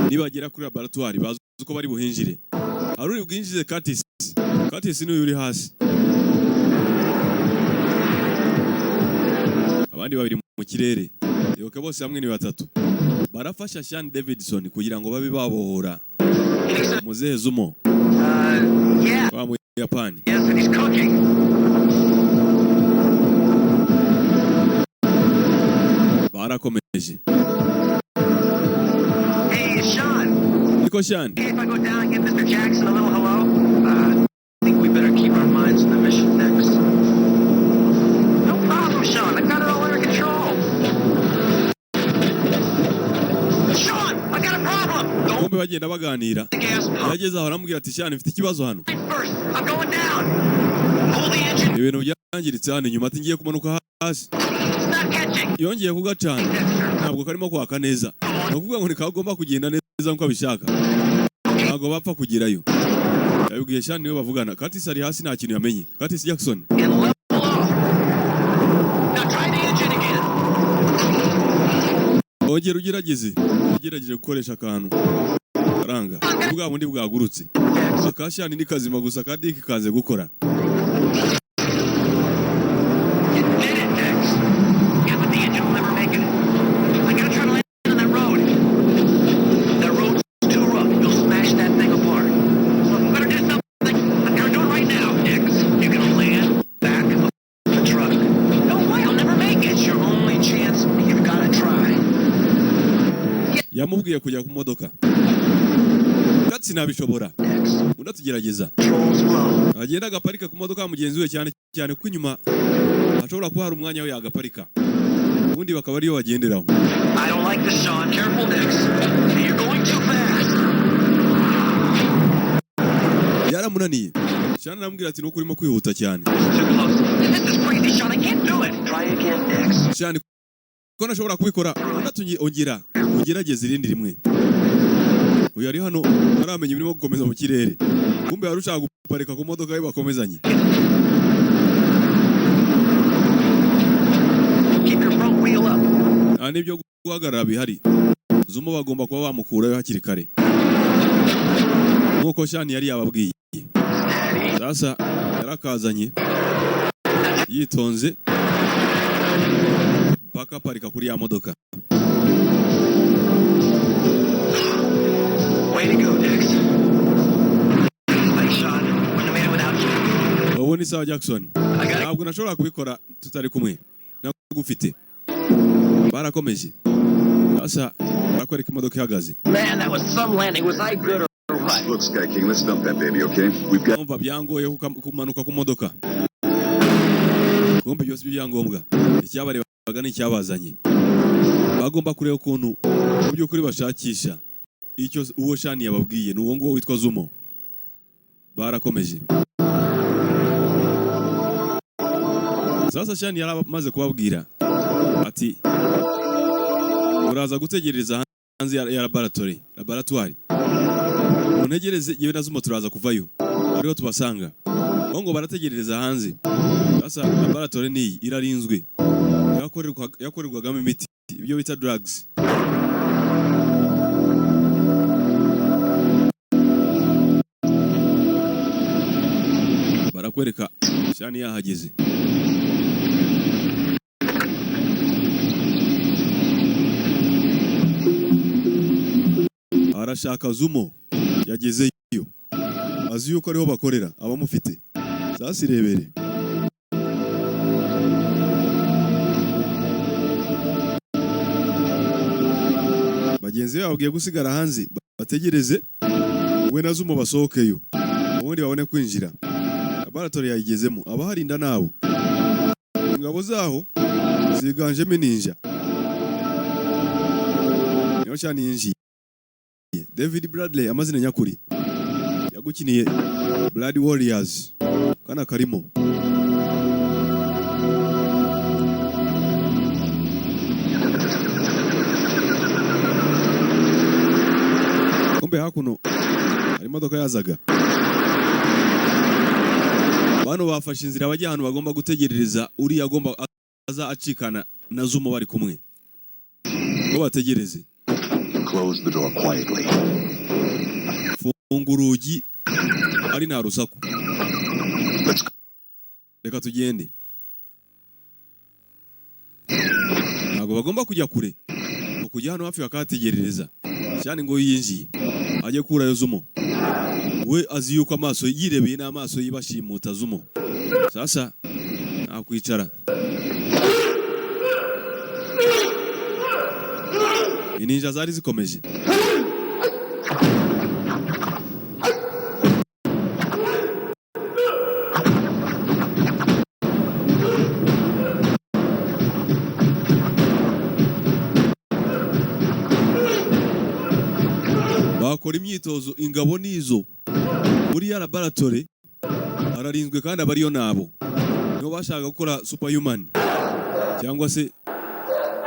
Nibagera kuri laboratoire bazi uko bari buhinjire. Hari uri bwinjize Curtis. Curtis niwe uri hasi. Abandi babiri mu kirere. Yoka bose hamwe ni batatu. Barafasha Sean Davidson kugira ngo babe babohora muzehe Zumo Yeah. wa Muyapani. Yes, and he's cooking. Barakomeje. Hey, Sean. Niko Sean. Hey, if I go down and give Mr. Jackson a little hello? I think we better keep our minds on the mission next. No problem, Sean. I've got it all under control. Sean, I got a problem. Go Bombe bagenda baganira. the gas pump Yageze aho aramubwira ati: "Sean, mfite ikibazo hano." first. I'm going down. Pull the engine. Ibintu byangiritse hano inyuma. Ati: "Ngiye kumanuka hasi." It's not catching. Yongeye kugacana. Dexter. Ntabwo karimo kwaka neza, ni ukuvuga ngo ntikagomba kugenda neza nk'uko abishaka, ntabwo bapfa kugerayo. Yabibwiye Sean, niwe bavugana. Curtis ari hasi, nta kintu yamenye, Curtis Jackson. And level off. Now try the engine again. Ongera ugerageze. Ugerageje gukoresha akantu karanga, bwa bundi bwagurutse. Aka Sean ni kazima gusa, ka Dick kanze gukora. You did it, Dex. Yeah, but the engine will never make it. I gotta try to land on that road. That road's too rough. You'll smash that thing apart. So I'm gonna do something. I'm gonna do it right now, Dex. You're gonna land back of the truck. No way, I'll never make it. It's your only chance. You've gotta try. Yamubwiye kujya ku modoka. Katsi nabishobora. Dex. Undi atugerageza. Controls low. Agenda agaparika ku modoka ya mugenzi we, cyane cyane ko inyuma hashobora kuba hari umwanya we yagaparika, ubundi bakaba ariyo bagenderaho. I don't like this, Sean. Careful, Dex. You're going too fast. Yaramunaniye. Sean aramubwira ati: "Nuko urimo kwihuta cyane." It's too close. This is crazy, Sean. I can't do it. Try again, Dex. Sean, ko nashobora kubikora. Undi ati: "Ongera ugerageze irindi rimwe." Uyu ari hano ntaramenya ibirimo gukomeza mu kirere. Kumbe yari ushaka guparika ku modoka ye, bakomezanye. Keep your front wheel up. Nta n'ibyo guhagarara bihari. Zumo bagomba kuba bamukurayo hakiri kare nk'uko Sean yari yababwiye. Steady. Sasa yarakazanye yitonze mpaka aparika kuri ya modoka. Way to go, Dex. Thanks, Sean. Wouldn't have made it without you. Ubu ni sawa, Jackson. I gotta Ntabwo nashobora kubikora tutari kumwe nagufite. Barakomeje. Sasa barakwereka imodoka ihagaze. Man, that was some landing. Was I good or what? Look, Sky King, let's dump that baby, okay? We've got Umva, byangoye kumanuka ku modoka. Kumbe byose ibyangombwa icyabarebaga n'icyabazanye, bagomba kureba ukuntu mu by'ukuri bashakisha icyo uwo Sean yababwiye, ni uwo nguwo witwa Zumo. Barakomeje. Sasa Sean yari amaze kubabwira ati: "Muraza gutegereza hanze ya laboratoire, muntegereze, yewe na Zumo turaza kuvayo ariho tubasanga." Bo ngo barategerereza hanze. Sasa laboratoire niyi irarinzwe, yakorerwagamo imiti, ibyo bita drugs. Barakwereka Sean yahageze. Arashaka Zumo. Yagezeyo azi yuko ariho bakorera abamufite. Sasa irebere. Bagenzi be bababwiye gusigara hanze bategereze we na Zumo basohokeyo, ubundi babone kwinjira. Laboratoire yayigezemo, abaharinda nabo ingabo zaho ziganjemo ninja. Niho cyane yinjiye David Bradley, amazina nyakuri yagukiniye Blood Warriors kana karimo. Kumbe hakuno hari imodoka yazaga. Bano bafashe inzira bajya ahantu bagomba gutegerereza uriya agomba aza acikana na Zumo bari kumwe, ngo bategereze. Close the door quietly. Funga urugi ari nta rusaku. Let's go. Reka tugende. Ntabwo bagomba kujya kure, ngo kujya hano hafi bakahategerereza cyane. Ngo yinjiye ajye kurayo Zumo, we azi yuko amaso yirebeye n'amaso yibashimuta Zumo. Sasa nta kwicara, ininja zari zikomeje. Bakora imyitozo. Ingabo nizo muri ya laboratory ararinzwe, kandi abariyo nabo nibo bashaka gukora superhuman cyangwa se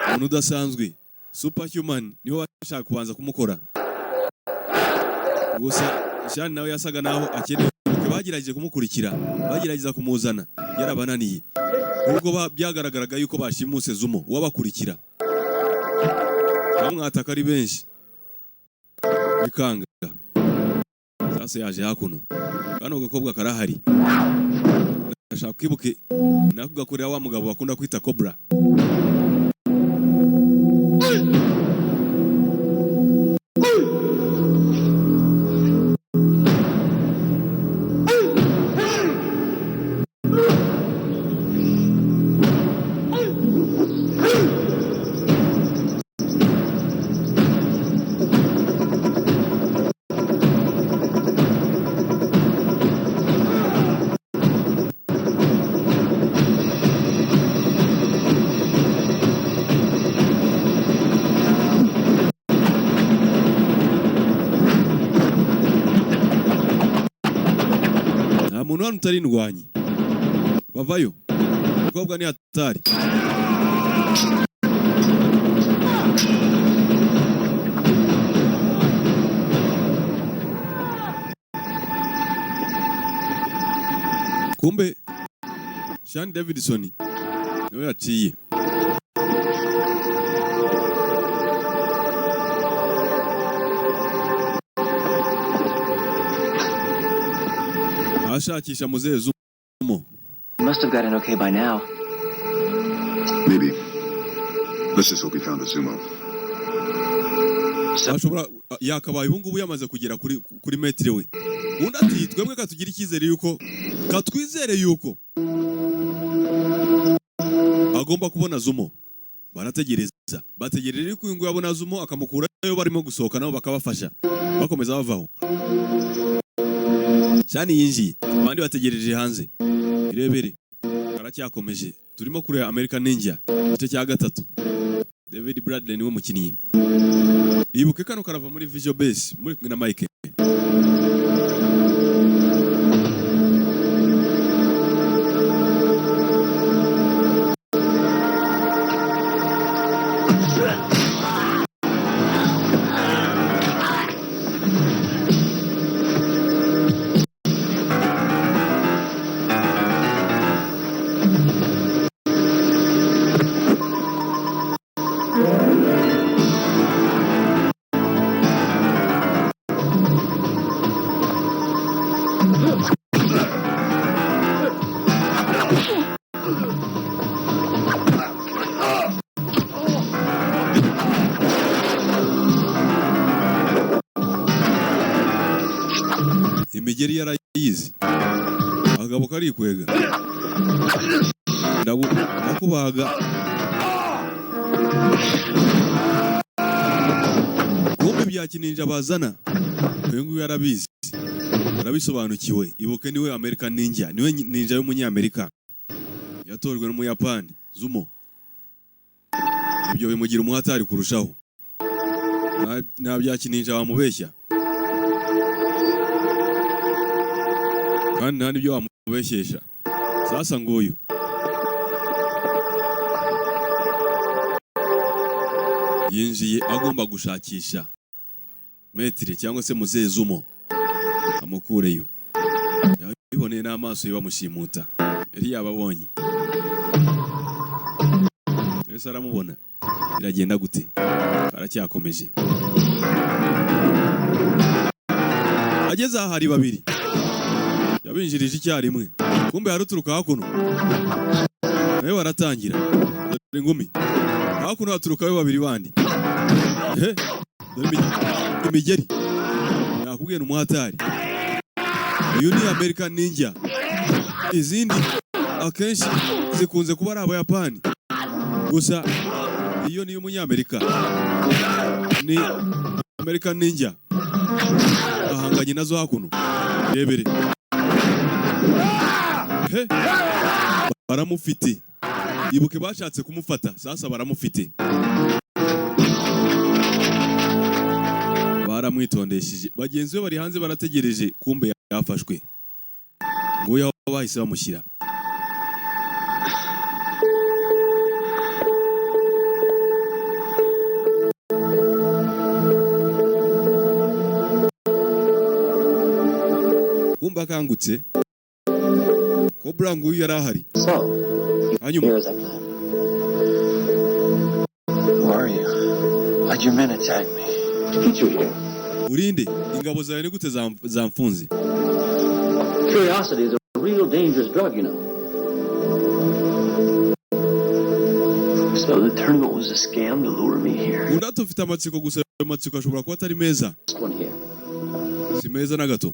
umuntu udasanzwe. Superhuman nibo bashaka kubanza kumukora gusa. Shani nawe yasaga naho akeneye. Bagerageje kumukurikira, bagerageza kumuzana, yarabananiye. Ubwo byagaragaraga yuko bashimuse Zumo, wabakurikira bamwataka ari benshi bikanga. Sasa yaje hakuno, kano gakobwa karahari. Ndashaka kwibuke nako gakorera wa mugabo bakunda kwita Cobra. Nta muntu hano utari indwanyi. Bavayo, umukobwa ni hatari. Kumbe Sean Davidson niwe yaciye. Ashakisha muzehe Zumo. You must have gotten okay by now. Maybe. Let's just hope he found the Zumo. Ashobora yakabaye ubu ngubu yamaze kugera kuri maître we. Undi ati: "Twebwe katugira icyizere yuko, katwizere yuko agomba kubona Zumo." Barategereza, bategereje yuko uyu nguyu abona Zumo akamukurayo. Barimo gusohoka nabo bakabafasha, bakomeza bavaho. Shani yinjiye, abandi bategereje hanze. Irebere karacyakomeje. Turimo kureba American Ninja igice cya gatatu. David Bradley niwe mukinnyi. Ibuke kano karava muri Visual Base, muri kumwe na Mike. Imigeri yarayizi, akagabo karikwega. Ndakubaga. Kumbe bya kininja bazana, uyu nguyu yarabizi, arabisobanukiwe. Ibuke niwe American Ninja, niwe ninja y'umunyamerika yatojwe n'Umuyapani Zumo. Ibyo bimugira umuhatari kurushaho. Nta bya kininja wamubeshya, kandi nta n'ibyo wamubeshyesha. Sasa nguyu yinjiye agomba gushakisha maître cyangwa se muzehe Zumo, amukureyo. Yabiboneye n'amaso ye bamushimuta, yari yababonye wese aramubona. Biragenda gute? Karacyakomeje. Ageze aha hari babiri yabinjirije icyarimwe. Kumbe hari uturuka hakuno nawe baratangira. Dore ingumi. Hakuno haturukayo babiri bandi. He, dore imigeri. Nakubwiye ni umuhatari. Uyu ni American Ninja. Izindi akenshi zikunze kuba ari Abayapani, gusa iyo ni iy'Umunyamerika, ni American Ninja. Ahanganye nazo hakuno, rebere. He, baramufite. Ibuke bashatse kumufata, sasa baramufite, baramwitondesheje. Bagenzi be bari hanze barategereje. Kumbe yafashwe, nguyu aho bahise bamushyira. Kumbe akangutse, Cobra nguyu yari ahari. So, Hanyuma here's a plan. Who are you? Why'd your men attack me? To get you here. Urinde? Ingabo zawe ni gute zamfunze? Curiosity is a real dangerous drug. So the tournament was a scam to lure me here. Undi ati ufite amatsiko, gusa ayo matsiko ashobora kuba atari meza. This one here. Si meza na gato.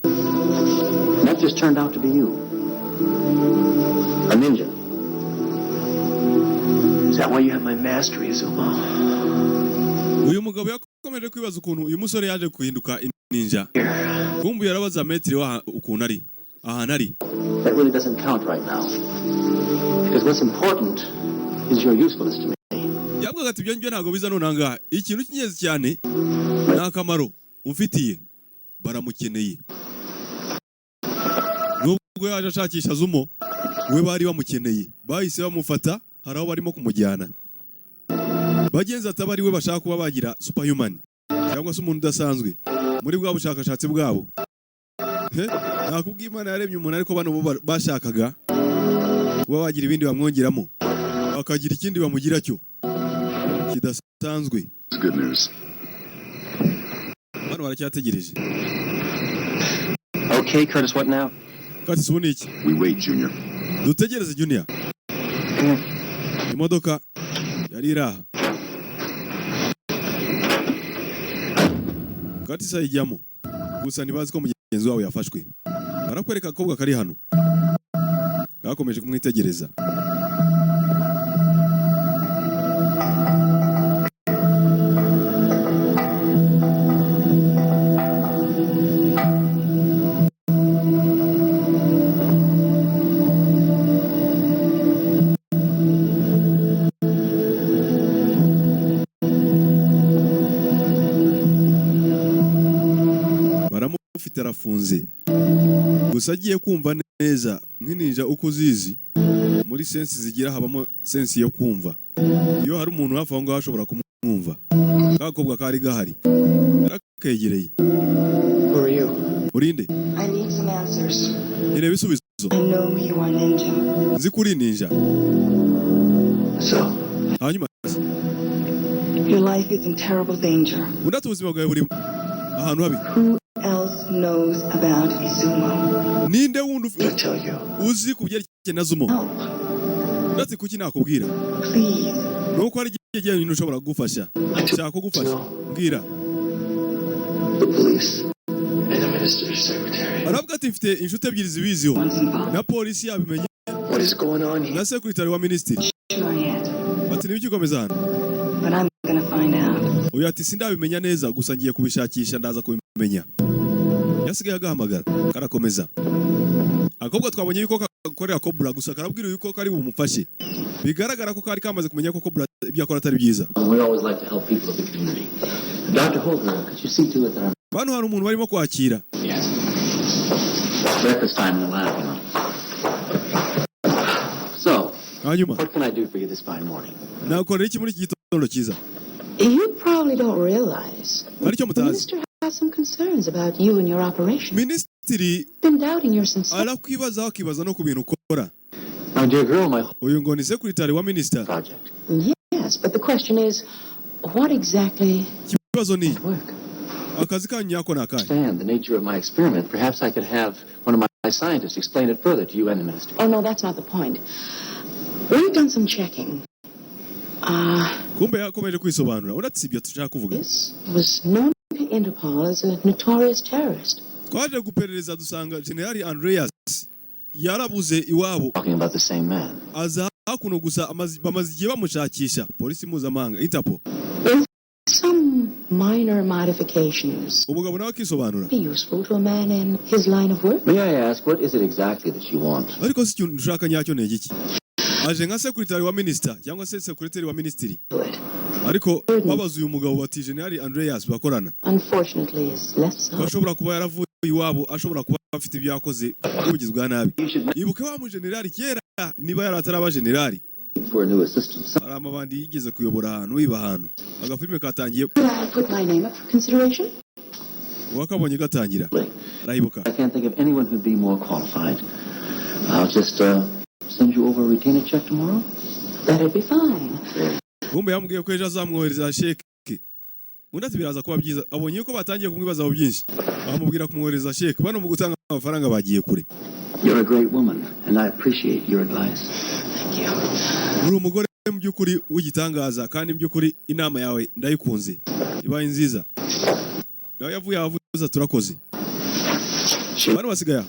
That just turned out to be you. A ninja. Is that why you have my mastery, Zumo? Uyu mugabo yakomeje kwibaza ukuntu uyu musore yaje guhinduka ninja. Kumbu yarabaza metero ukuntu ari ahantu ari. That really doesn't count right now. Because what's important is your usefulness to me. Yavugaga ati ibyo ngibyo ntabwo biza none. Ikintu cy'ingenzi cyane ni akamaro umfitiye. Baramukeneye nubwo yaje ashakisha Zumo, we bari bamukeneye, bahise bamufata. Hari aho barimo kumujyana. Bagenzi, ataba ari we bashaka kuba bagira superhuman cyangwa se umuntu udasanzwe muri bwa bushakashatsi bwabo. He, nakubwiye Imana yaremye umuntu, ariko bano bo bashakaga kuba bagira ibindi bamwongeramo, bakagira ikindi bamugira cyo kidasanzwe. It's good news. Bano baracyategereje. Okay, Curtis, what now? Curtis, ubu ni iki? We wait, Junior. Dutegereze, Junior. Imodoka yari iri aha, Curtis ayijyamo, gusa ntibazi ko mugenzi wabo yafashwe. Barakwereka akakobwa kari hano gakomeje kumwitegereza. Baramufite, arafunze. Gusa agiye kumva neza nk'ininja uko uzizi, muri sense zigira habamo sense yo kumva. Iyo hari umuntu hafi aho ngaho ashobora kumwumva. Kakobwa kari gahari, yarakegereye. Who are you? Urinde? I need some answers. Nkeneye ibisubizo. I know you are ninja. Nzi ko uri ninja. So, Hanyuma Your life is in terrible danger. undi ati ubuzima bwawe buri ahantu habi. Who else knows about Izumo? Ninde wundi I'll tell you. uzi ku byerekeye na Zumo? Help, Undi ati kuki nakubwira? Please. Nuko hari igihe jyenyine ushobora kugufasha, nshaka kugufasha, mbwira. The police and the minister's secretary. Aravuga ati mfite inshuti ebyiri zibiziho, na polisi yabimenye, What is going on here? na secretary wa minisitiri. Sure yet, Bati ntibikikomeza hano. But I'm gonna find out. Uyu ati sindabimenya neza, gusa ngiye kubishakisha, ndaza kubimenya. Yasigaye agahamagara karakomeza. Akobwa twabonye yuko gakorera Cobra, gusa karabwira yuko kari bumufashe. Bigaragara ko kari kamaze kumenya ko Cobra ibyo akora atari byiza. We always like to help people of the community. Dr. Holger, could you see to it that our Bano hari umuntu barimo kwakira. Yes. Breakfast time in the lab. So, Hanyuma what can I do for you this fine morning? Nakorera iki muri iki gitondo cyiza? You probably don't realize Hari icyo the mutazi. minister has some concerns about you and your operation. Minisitiri Been doubting your sincerity. arakwibazaho, akibaza no ku bintu ukora. My dear girl, my Uyu ngo ni secretary wa minisita. Project. Yes, but the question is, what exactly Ikibazo ni work? Akazi kanyu nyako ni akahe? Understand the nature of my experiment. Perhaps I could have one of my scientists explain it further to you and the minister. Oh, no, that's not the point. We've done some checking. Kumbe yakomeje kwisobanura. Uretse ibyo tushaka kuvuga, Was known to Interpol as a notorious terrorist. Twaje guperereza dusanga Generali Andreas yarabuze iwabo. Talking about the same man. Aza hakuno gusa bamaze igihe bamushakisha, polisi mpuzamahanga Interpol. With some minor modifications, Umugabo nawe akisobanura. Be useful to a man in his line of work. May I ask, what is it exactly that you want? Ariko si ikintu ushaka nyacyo ni igiki? Aje nka secretary wa minister cyangwa se secretary wa ministry, ariko babaza uyu mugabo bati General Andreas bakorana, Unfortunately, is less ko so. ashobora kuba yaravuye iwabo, ashobora kuba afite ibyo yakoze by'ubugizi bwa nabi. Ibuke wa mujenerali kera, niba yari ataraba generali, For a new assistant. hari amabandi yigeze kuyobora ahantu, wiba ahantu. Agafilime katangiye. Could I put my name up for consideration? Uwakabonye gatangira arahibuka. I can't think of anyone who'd be more qualified. I'll just send you over a retainer check tomorrow. That'd be fine. Kumbe yamubwiye ko ejo azamwohereza sheke. Undi ati biraza kuba byiza. Abonye ko batangiye kumwibazaho byinshi, bamubwira kumwohereza sheke. Bano mu gutanga amafaranga bagiye kure. You're a great woman, and I appreciate your advice. Thank you. Uri umugore mu by'ukuri w'igitangaza, kandi mu by'ukuri inama yawe ndayikunze, ibaye nziza. Nawe yavuye ahavuze turakoze. Bano basigaye aho.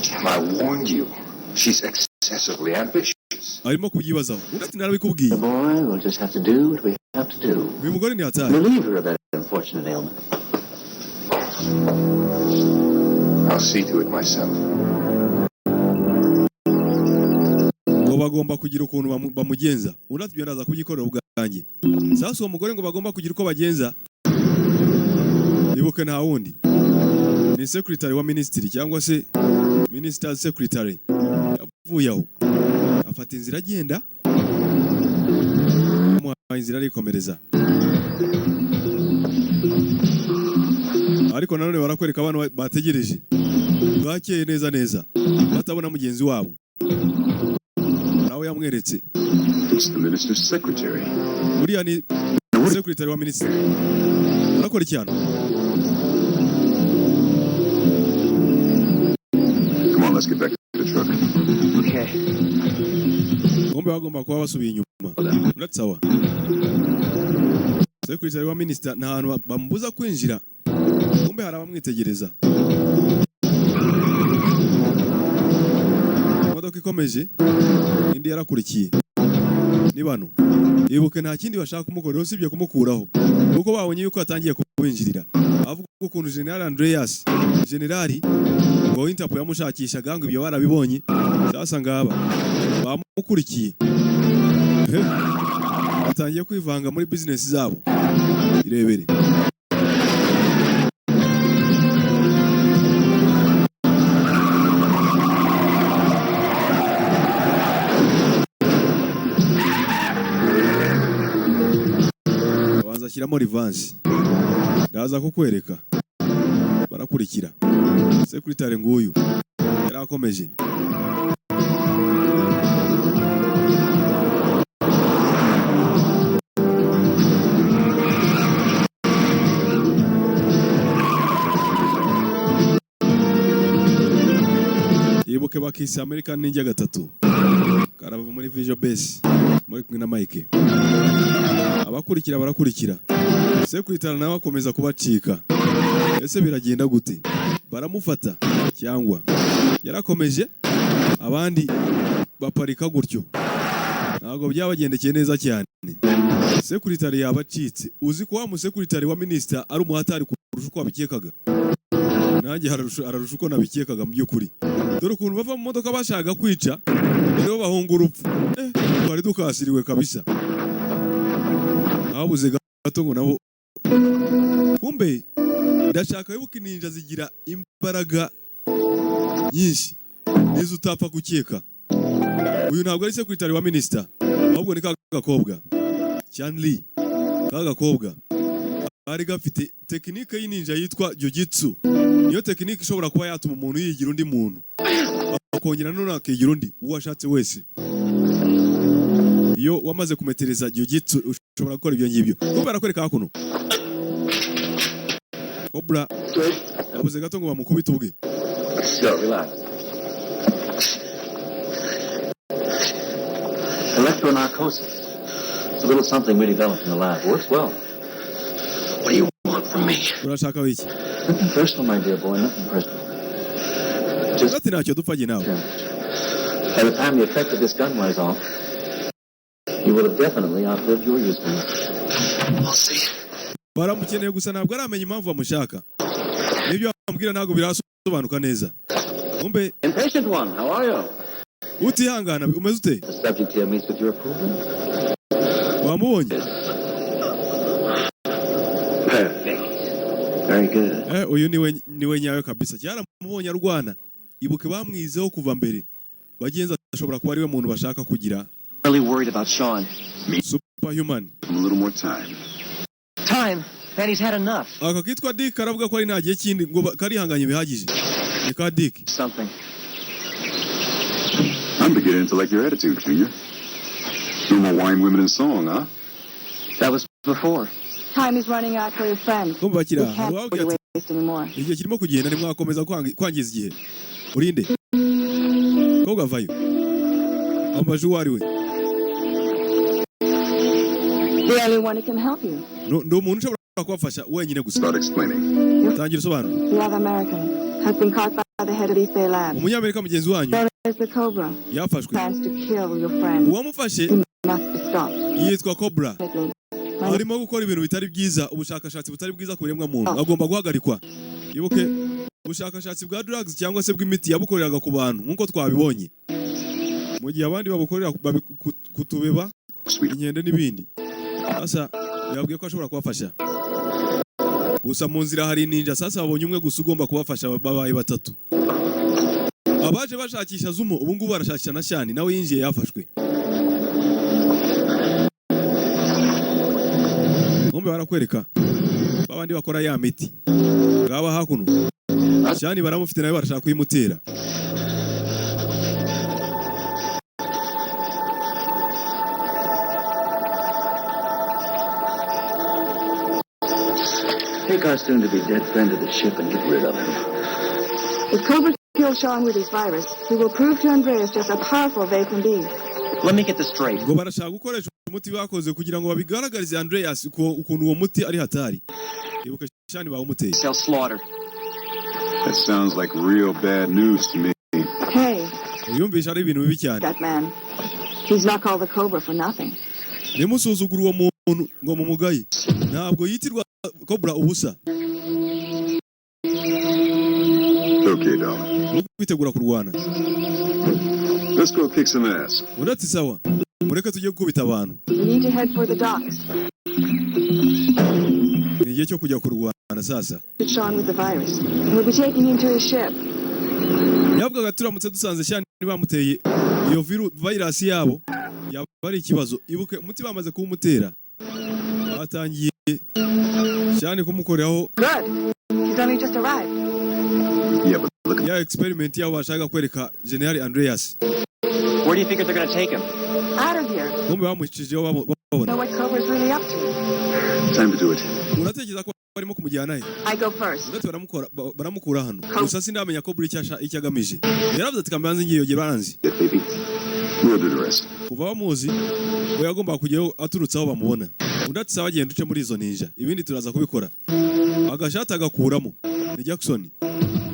Jim, I warned you. She's excessively ambitious. Arimo kubyibazaho. Undi ati narabikubwiye. The boy will just have to do what we have to do. Uyu mugore ni hatari. Relieve her of that unfortunate ailment. I'll see to it myself. Ngo bagomba kugira ukuntu bamugenza. Undi ati ibyo ndaza kubyikorera ubwanjye. Sasa uwo mugore ngo bagomba kugira uko bagenza, ibuke nta wundi, ni secretary wa minisitiri cyangwa se minister secretary. Yavuye aho afata inzira agenda, amuhaye inzira arikomereza. Ariko nanone barakwereka abantu bategereje bwakeye neza neza, batabona mugenzi wabo, nawe yamweretse. It's the minister's secretary. Uriya ni secretary wa minisitiri, arakora iki hano? Come on, let's get back to the truck. Okay. Bombe bagomba kuba basubiye inyuma. Uratse sawa, secretary wa minisita nta hantu bamubuza kwinjira. Kumbe hari abamwitegereza. Imodoka ikomeje, indi yarakurikiye. Ni bano, ibuke nta kindi bashaka kumukorera usibye kumukuraho, kuko babonye yuko yatangiye kubinjirira, avuga ukuntu General Andreas, generali ngo Interpol yamushakishaga, ngo ibyo barabibonye. Sasa ngaba bamukurikiye. Batangiye kwivanga muri business zabo. Irebere. Abanza ashyiramo reverse, ndaza kukwereka. Barakurikira secretary nguyu yarakomeje. Yibuke bakise American Ninja 3, karava muri Visual Base, muri kumwe na Mike. Abakurikira barakurikira, secretary nawe akomeza kubacika. Ese biragenda gute? Baramufata cyangwa yarakomeje? Abandi baparika gutyo, ntabwo byabagendekeye neza cyane. Secretary yabacitse. Uzi ko wa musekretary wa minister ari umuhatari kurusha uko wabikekaga? Nanjye ararusha uko nabikekaga mu by'ukuri. Dore ukuntu bava mu modoka bashaka kwica, rero bahunga urupfu. Twari dukasiriwe kabisa, habuze gato ngo nabo. Kumbe ndashaka wibuke, ninja zigira imbaraga nyinshi nizo utapfa gukeka. Uyu ntabwo ari secretary wa minister, ahubwo ni ka gakobwa Chan Li. Ka gakobwa kari gafite tekinike y'ininja yitwa jujitsu. Niyo tekinike ishobora kuba yatuma umuntu yigira undi muntu, akongera none akigira undi uwo ashatse wese. Iyo wamaze kumetereza jujitsu ushobora gukora ibyo ngibyo. Kumbe barakwereka hakuno Cobra yabuze gato ngo bamukubite ubwe. Slow, relax. Electronarcosis. It's a little something we developed in the lab. Works well. What do you want from me? Urashaka wiki? Nothing personal, my dear boy. Nothing personal. Just Ati ntacyo dupfanye nawe. by the time the effect of this gun wears off, you will have definitely outlived your usefulness. We'll see. Baramukeneye, gusa ntabwo aramenya impamvu bamushaka. N'ibyo bamubwira ntabwo birasobanuka neza. Umbe. Impatient one, how are you? Utihangana, umeze ute? The subject here meets with your approval. Wamubonye? Perfect. Very good. Eh, uyu niwe nyawe kabisa. Cyaramubonye arwana. Ibuke bamwizeho kuva mbere. Bagenzi, ashobora kuba ariwe muntu bashaka kugira Really worried about Sean. superhuman. A little more time. Time? Man, he's had enough. Aka kitwa Dick karavuga ko ari nta gihe kindi, ngo karihanganye bihagije. Ni ka Dick. Something. I'm beginning to like your attitude, Junior. No more wine, women, and song, huh? That was before. Time is running out for your friend. Kumva bakira. We can't Wababwira ati waste anymore. igihe kirimo kugenda, ntimwakomeza kwangiza igihe. Urinde kobwa avayo, ambaje uwo ari we. The only one who can help you. Ndi umuntu ushobora kubafasha wenyine gusa. Start explaining. Tangira usobanura. The other American has been caught by the head of East Bay Labs. Umunyamerika mugenzi wanyu Known as the Cobra. yafashwe. Plans to kill your friend. Uwamufashe He must be stopped. yitwa Cobra. Immediately. Arimo gukora ibintu bitari byiza, ubushakashatsi butari bwiza ku biremwa muntu, agomba guhagarikwa. Ibuke ubushakashatsi bwa drugs cyangwa se bw'imiti yabukoreraga ku bantu nk'uko twabibonye, mu gihe abandi babukorera ku tubeba, inkende n'ibindi. Sasa yababwiye ko ashobora kubafasha gusa mu nzira hari ninja. Sasa babonye umwe gusa ugomba kubafasha, babaye batatu. Abaje bashakisha Zumo ubu ngubu barashakisha na Shani, nawe yinjiye yafashwe. Kumbe barakwereka babandi bakora ya miti ngaba hakuno. Shani baramufite, nawe barashaka kuyimutera. Take our soon-to-be dead friend to the ship and get rid of him. If Cobra kills Sean with his virus, he will prove to Andreas just how powerful they can be. Let me get this straight. Ngo barashaka gukoresha umuti bakoze kugira ngo babigaragarize Andreas ukuntu uwo muti ari hatari. Ibuka Shani bawumuteye. Sell slaughter. That sounds like real bad news to me. Hey, Yumvisha ari ibintu bibi cyane. that man. He's not called the Cobra for nothing. Nimusuzugura uwo muntu ngo mumugaye, ntabwo yitirwa Cobra ubusa. Okay, darling. Ni kwitegura kurwana. Let's go kick some ass. Undi ati sawa, mureke tujye gukubita abantu. We need to head for the docks. Ni igihe cyo kujya kurwana sasa. Get Sean with the virus. And we'll be taking him to his ship. Yavugaga turamutse dusanze Shani bamuteye iyo virus yabo, yaba ari ikibazo. Ibuke umuti bamaze kuwumutera, batangiye Shani kumukoreraho. Good. He's only just arrived. Yeah, but look at Ya experiment yabo bashaka kwereka General Andreas. Where do you figure they're gonna take him? Out of here. Kumbe bamucijeho babona. Know what Cobra's really up to. Time to do it. Uratekereza ko barimo kumujyana he? I go first. Ndetse baramukora baramukura hano, gusa sindamenya ko buri icyo agamije. Yaravuze ati kambanze ngiye baranzi. Yeah, baby. We'll do the rest. Kuva bamuzi ngo yagombaga kujyayo aturutse aho bamubona. Undi ati sawa, genda uce muri izo ninja, ibindi turaza kubikora. Agashati agakuramo ni Jackson.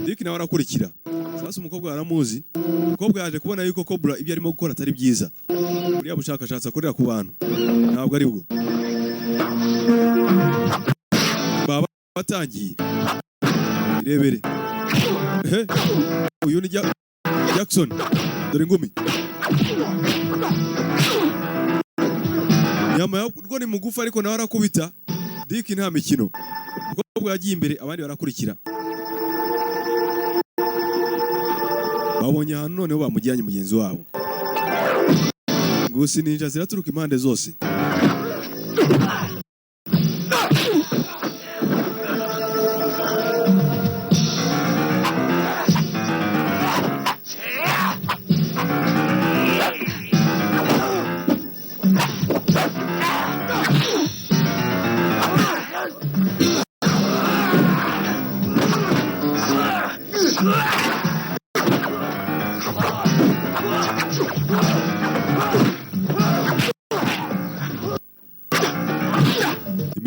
Dick nawe arakurikira. Sasa umukobwa aramuzi. Umukobwa yaje kubona yuko Cobra ibyo arimo gukora atari byiza. Buriya bushakashatsi akorera ku bantu ntabwo ari bwo. Baba batangiye irebere. Ehe, uyu ni Jackson, dore ingumi. Nyama rwo ni mugufi, ariko nawe arakubita. Dick nta mikino. Umukobwa yagiye imbere, abandi barakurikira. Babonye ahantu noneho bamujyanye mugenzi wabo. Gusa ninja ziraturuka impande zose.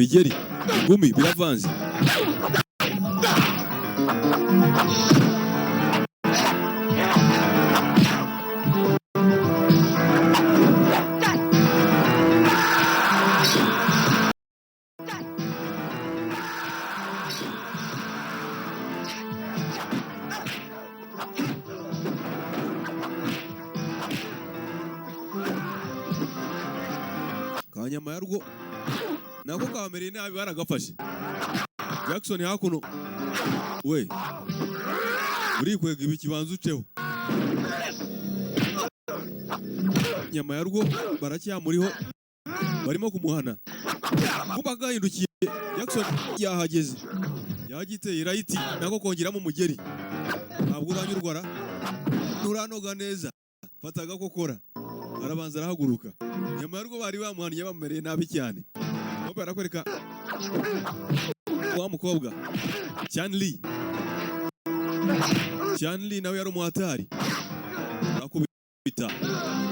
Imigeri, ingumi biravanze. Kanyama yarwo nako kamereye nabi, baragafashe. Jackson hakuno we urikwega ibi, kibanza uceho. Nyama yarwo baracyamuriho, barimo kumuhana. Kuba gahindukiye, Jackson yahageze, yagiteye right, nako kongeramo umugeri. Ntabwo uranyurwa ra, nturanoga neza, fata agakokora. Arabanza arahaguruka. Nyama yarwo bari bamuhannye, bamumereye nabi cyane. Bo barakwereka wa mukobwa Chan Lee. Chan Lee nawe yari umuhatari, arakubita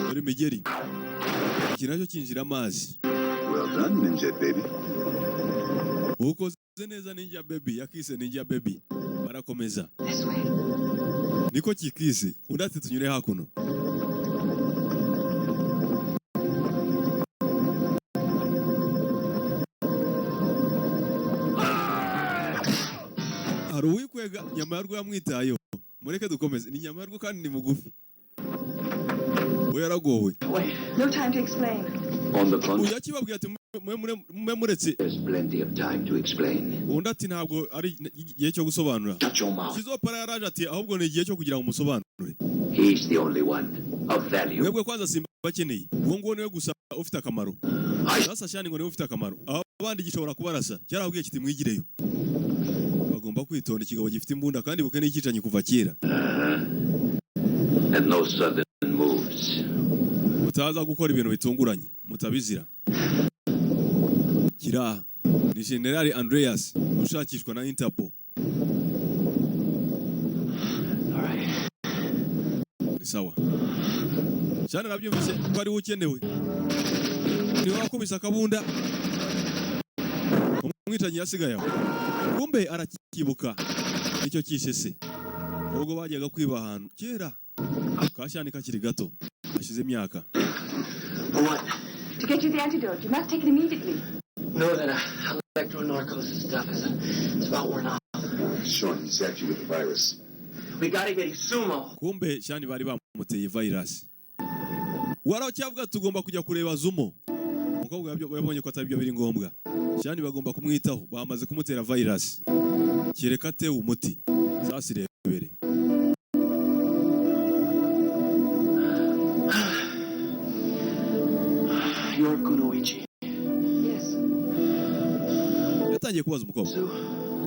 muri migeri, iki nacyo kinjira amazi. Well done, Ninja Baby. Ukoze neza, Ninja Baby. Yakise Ninja Baby. Barakomeza, niko kikise. Undi ati tunyure hakuno. Hari uwikwega nyama yarwo yamwitayeho. Mureke dukomeze. Ni nyama yarwo kandi ni mugufi, we yaragowe. No time to explain. On the contrary, Uyu akibabwira ati mwe muretse. there's plenty of time to explain. Undi ati ntabwo ari igihe cyo gusobanura. Shut your mouth. Kizopara yaraje ati ahubwo ni igihe cyo kugira ngo musobanure. He's the only one of value. Mwebwe kwanza simba bakeneye, uwo nguwo niwe gusa ufite akamaro. Sasa shani ngo niwe ufite akamaro, aho abandi gishobora kubarasa. Cyarababwiye kiti mwigireyo. Bagomba kwitonda, ikigabo gifite imbunda kandi buke n'icyicanyi kuva kera. And no sudden moves. Mutaza gukora ibintu bitunguranye mutabizira. Kiraha ni Generali Andreas ushakishwa na Interpol. Ni sawa cyane, nabyumvise ko ariwe ukenewe, niwe wakubise akabunda umwicanyi yasigaye aho. Kumbe arakibuka nicyo kishe se ubwo bajyaga kwiba ahantu kera, kashani kakiri gato, hashize imyaka. What? To get you the antidote, you must take it immediately. No, that electronarcosis stuff is it's about worn off. Sean, he zapped you with the virus. We gotta get Sumo. Kumbe shani bari bamuteye virus. Waracyavuga tugomba kujya kureba Zumo. Umukobwa yabonye ko atari byo biri ngombwa. Shani bagomba kumwitaho, bamaze kumutera virus, kereka atewe umuti. Sasa irebere. You're Kunoichi. Yes, Yatangiye kubaza umukobwa.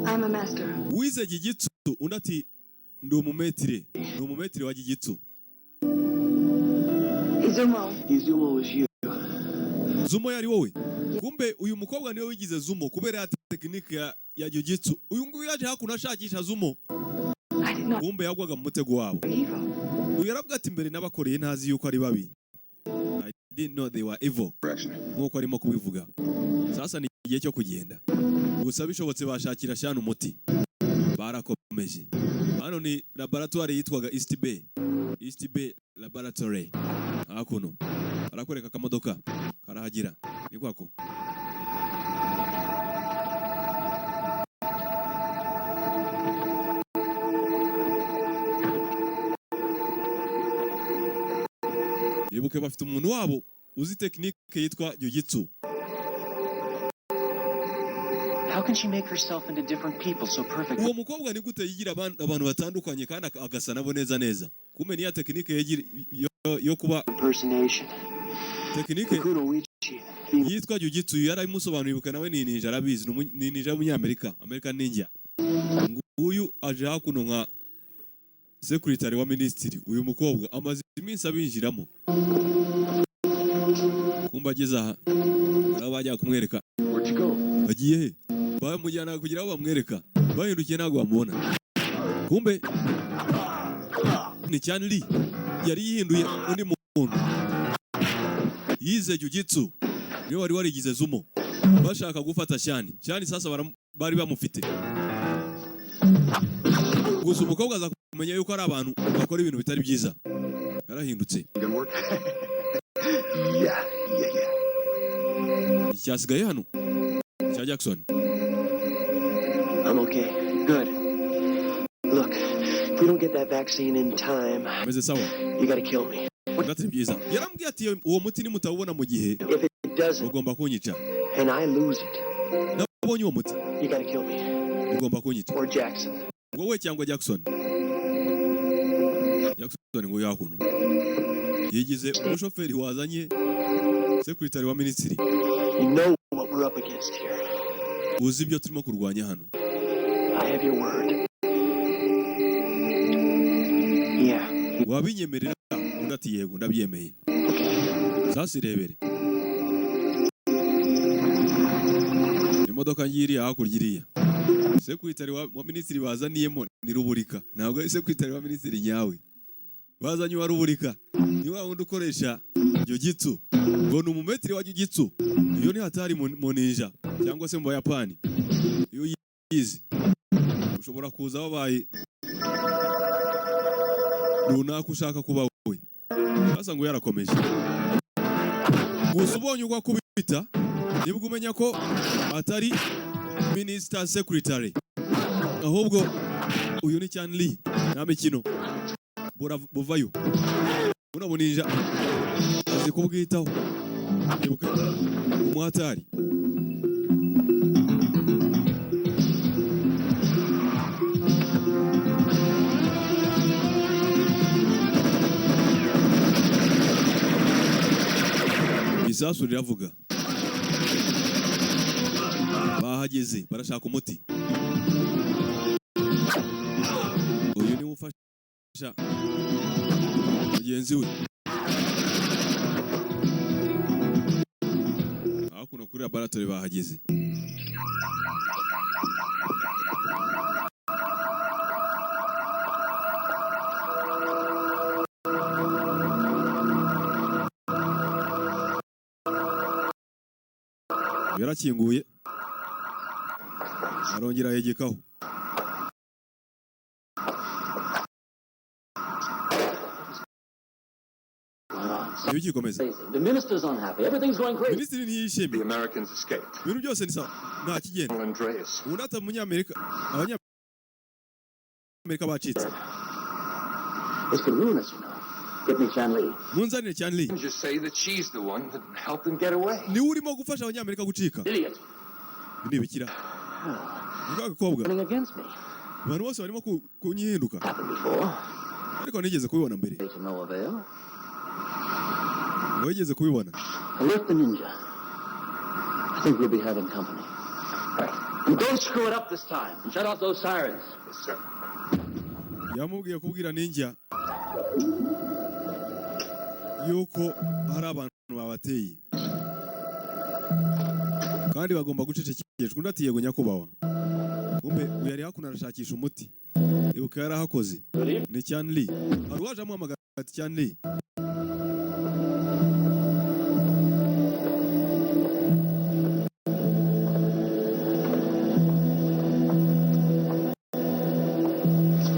I'm a master. Wize jujitsu? Undi ati ndi umumetire, ni umumetire wa jujitsu. Izumo. Izumo is you. Zumo yari wowe? Kumbe uyu mukobwa niwe wigize Zumo kubera ya tekinike ya jujitsu. Uyu nguyu yaje hakuno ashakisha Zumo. I did not Kumbe yagwaga mu mutego wabo. evil. Uyu yaravuga ati mbere n'abakoreye ntazi yuko ari babi. I didn't know they were evil. Nk'uko arimo kubivuga. Sasa ni igihe cyo kugenda. Gusa bishobotse bashakira shana umuti. Barakomeje. Hano ni laboratoire yitwaga East Bay. East Bay Laboratory. Hakuno. Barakwereka akamodoka karahagira. Ni kwako. Ibuke bafite umuntu wabo uzi tekinike yitwa jujitsu. How can she make herself into different people so perfectly? Uwo mukobwa ni gute yigira abantu batandukanye kandi agasa nabo neza neza? Kumbe niya tekinike yo kuba Impersonation. tekinike Kunoichi. yitwa jujitsu yarabimusobanuriye. Ibuka nawe ni ninja, arabizi, ni ninja w'umunyamerika, American ninja. Nguyu aje hakuno nka secretary wa minisitiri. Uyu mukobwa amaze iminsi abinjiramo. Kumbe ageze aha nabo bajya kumwereka. Where'd you go? Bagiye he? Bamujyana kugira aho bamwereka, bahindukiye ntabwo bamubona. Kumbe ni Chan Lee yari yihinduye undi muntu, yize jujitsu, niwe wari warigize Zumo. Bashaka gufata Shani. Shani sasa bari bamufite. Gusa umukobwa aza kumenya yuko ari abantu bakora ibintu bitari byiza. Yarahindutse. Good work. Yeah. Icyasigaye hano cya Jackson. I'm okay. Good. Look, if we don't get that vaccine in time, Ameze sawa. you gotta kill me. Ndatari byiza. Yarambwiye ati uwo muti nimutawubona mu gihe, If it doesn't, ugomba kunyica. and I lose it, Nabonye uwo muti, you gotta kill me. ugomba kunyica. Or Jackson. Wowe cyangwa Jackson. Jackson ngo yakuno yigize umushoferi wazanye secretary wa minisitiri. You know what we're up against here. Uzi ibyo turimo kurwanya hano. I have your word. Yeah. Wabinyemerera? Undi ati yego, ndabyemeye. Sasa irebere imodoka ngiriya hakurya iriya. Secretary wa minisitiri bazaniyemo ni Ruburika, ntabwo ari secretary wa minisitiri nyawe. Bazanye uwa Ruburika, ni wa wundi ukoresha jujitsu, ngo ni umumetiri wa jujitsu. Iyo ni hatari mu ninja cyangwa se mu Bayapani. Iyo uyizi ushobora kuza wabaye runaka ushaka kuba we. Sasa ngo yarakomeje. Gusa ubonye uko akubita, nibwo umenya ko atari minister secretary, ahubwo uyu ni Chan Lee. Nta mikino. Buvayo buno buninja azi kubwitaho. Ibuka umuhatari. Isasu riravuga. Bahageze barashaka umuti. Uyu niwe ufasha mugenzi we. Hakuno kuri laboratoire bahageze. Yarakinguye arongera yegekaho. Ibigikomeza. The minister's unhappy. Everything's going crazy. Minisitiri ntiyishimiye. The Americans escaped. Ibintu byose ni sawa, nta kigenda. Andreas. Undi ati umunyamerika, abanyamerika bacitse. This could ruin us. Get me Chan Lee. Munzanire Chan Lee. Just say that she's the one that helped them get away. Niwe urimo gufasha abanyamerika gucika. Idiot. Ibi ni ibikira ni ka gakobwa. Turning against me. Abantu bose barimo kunyihinduka. Happened before. Ariko nigeze kubibona mbere. To no avail. Ngo wigeze kubibona. Alert the ninja. I think we'll be having company. And don't screw it up this time. And shut off those sirens. Yes, sir. Yamubwiye kubwira ninja yuko hari abantu babateye kandi bagomba gucecekeshwa. Undi ati yego nyakubahwa. Kumbe uyu yari hakuno arashakisha umuti. Ibuka yarahakoze. Ni Chan Lee. Hari uwaje amuhamagara ati Chan Lee.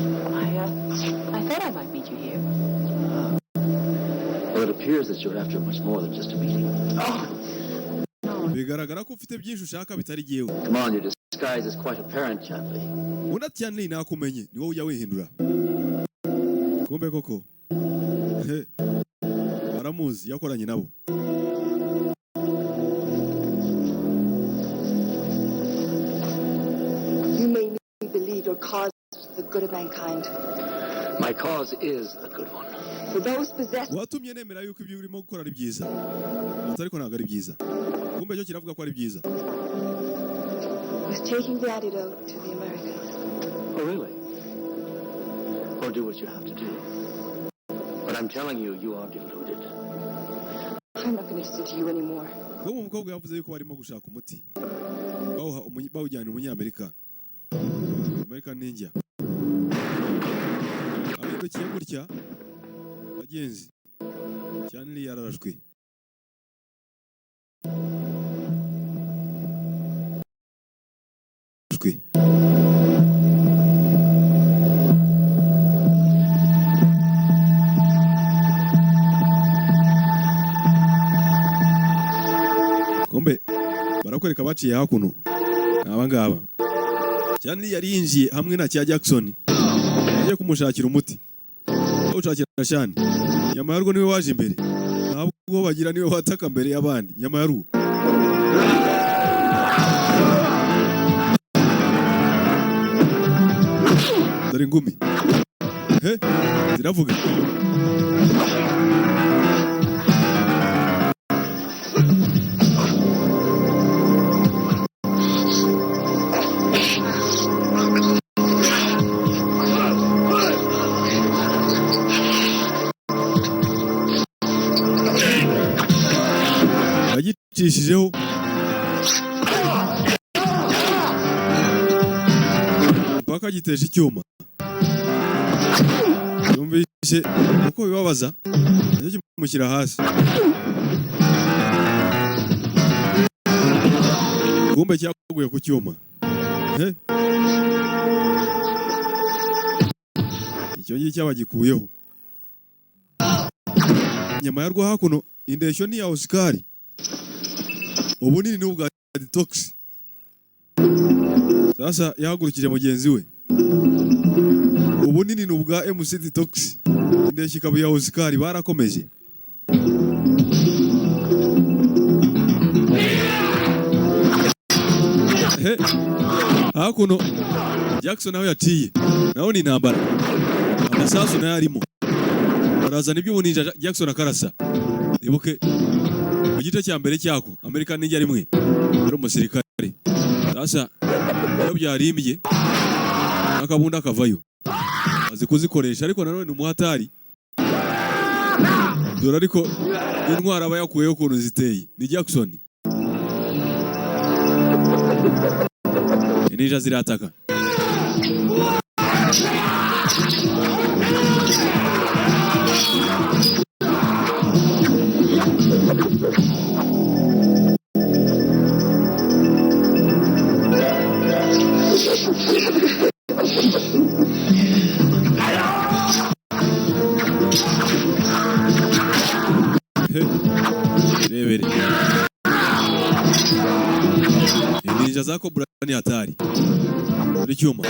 I thought I might meet you here. Well, it appears that you're after much more than just a meeting. Bigaragara ko ufite byinshi ushaka bitari jyewe. Come on, your disguise is quite apparent, Chan Lee. Undi ati Chan Lee, nakumenye, ni wowe ujya wihindura. Kumbe koko he, baramuzi, yakoranye nabo. You made me believe your cause was the good of mankind. My cause is a good one. For those possessed Watumye nemera yuko ibyo urimo gukora ari byiza. Ati ariko ntabwo ari byiza. Kumbe cyo kiravuga ko ari byiza. Was taking the antidote to the Americans. Oh, really? Well, do what you have to do. But I'm telling you, you are deluded. I'm not going to listen to you anymore. Kuba umukobwa yavuze yuko barimo gushaka umuti bawuha bawujyana umunyamerika, American ninja ahindukiye gutya. Bagenzi, Chan Lee yararashwe. Natwe kumbe barakwereka baciye hakuno, ni abangaba cyane. Yari yinjiye hamwe na cya Jackson, agiye kumushakira umuti, awushakira Shani. Nyama niwe waje imbere, ntabwo bagira niwe wataka mbere y'abandi. Nyama ya rugo dore ingumi he ziravuga. Yagicishijeho mpaka giteje icyuma. Yumvise uko bibabaza, nacyo kimushyira hasi. Kumbe cyaguye ku cyuma. He, icyo ngicyo bagikuyeho. Nyama yarwo hakuno, indeshyo ni ya Oscar, ubunini ni ubwa Detox. Sasa yahagurukije mugenzi we. Ubunini ni ubwa MC Detox, indeshyo ikaba iya Oscar. Barakomeje. He, hakuno Jackson nawe yaciye, naho ni intambara, amasasu nayo arimo barazana iby'ubuninja. Jackson akarasa. Ibuke mu gice cya mbere cyako Amerika Ninja rimwe yari umusirikare. Sasa iyo byarimbye akabunda akavayo, azi kuzikoresha, ariko nanone ni umuhatari. Dore ariko intwara aba yakuyeho ukuntu ziteye. Ni Jackson, ninja zirataka. He, rebere ninja za Cobra ni hatari. Dore icyuma.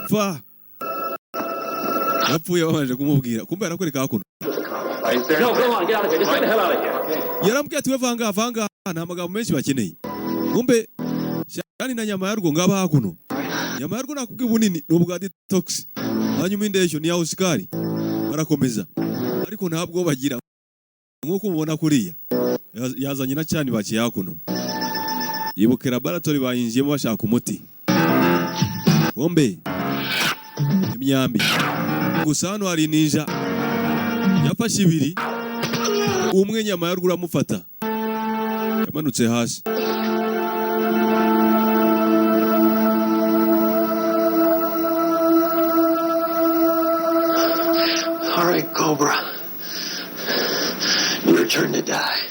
Fa yapfuye babanje kumubwira. Kumbe arakwereka hakuno. No, go on, get out of here. Just get the hell out of here. Yarambwiye ati: "We vanga vanga, nta magambo menshi bakeneye." Kumbe Shani na nyama yarwo ngaba hakuno. Nyama yarwo nakubwiye ubunini ni ubwa Detox, hanyuma indeshyo ni ya Oscar. Barakomeza, ariko ntabwo bagira nk'uko mubona kuriya. Yazanye na cyane bakiye hakuno. Yibuke laboratory bayinjiyemo bashaka umuti. Bombe, imyambi. Gusa hano hari ninja yafashe ibiri, umwe nyama yarwo uramufata, yamanutse hasi. All right, Cobra. Your turn to die.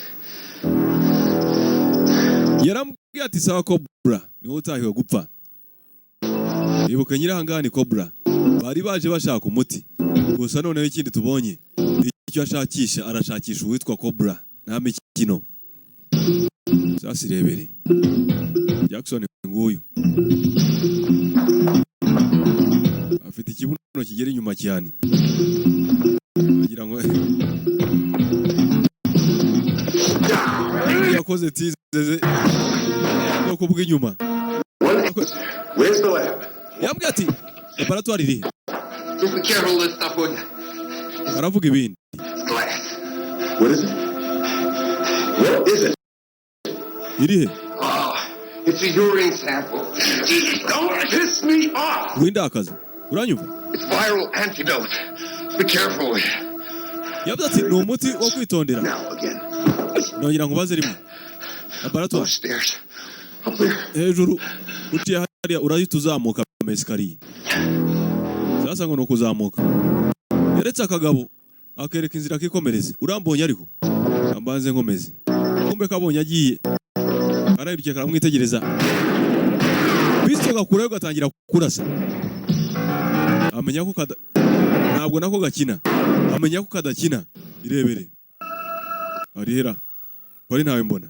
Yarambwiye ati: "Sawa Cobra, niwe utahiwe gupfa." Ibuka nyirahangaha ni Cobra, bari baje bashaka umuti. Gusa noneho ikindi tubonye icyo ashakisha, arashakisha uwitwa Cobra, nta mikino. Sasa irebere Jackson nguyu afite ikibuno kigera inyuma cyane, agira ngo yakoze tizeze no kubw'inyuma. Where's the lab? Yambwiye ati: "Laboratoire iri he?" Just be careful of this stuff, will you? Aravuga ibindi. It's glass. What is it? What is it? Iri he? Ah, it's a urine sample. Jesus, don't piss me off. Windakaza, uranyumva? It's viral antidote. Be careful. Yavuze ati ni umuti wo kwitondera. Now again. Nongera nkubaze rimwe. Laboratoire. Upstairs. Up there. Hejuru uciye hariya, urahita uzamuka ama escalier. Sasa ngo ni ukuzamuka. Yaretse akagabo akereka inzira akikomereze. Urambonye, ariko ambanze nkomeze. Kumbe kabonye agiye, arayirukiye, karamwitegereza, bityo gakurayo gatangira kurasa. Amenya ko kada ntabwo nako gakina, amenya ko kadakina. Irebere arihera wari ntawe mbona.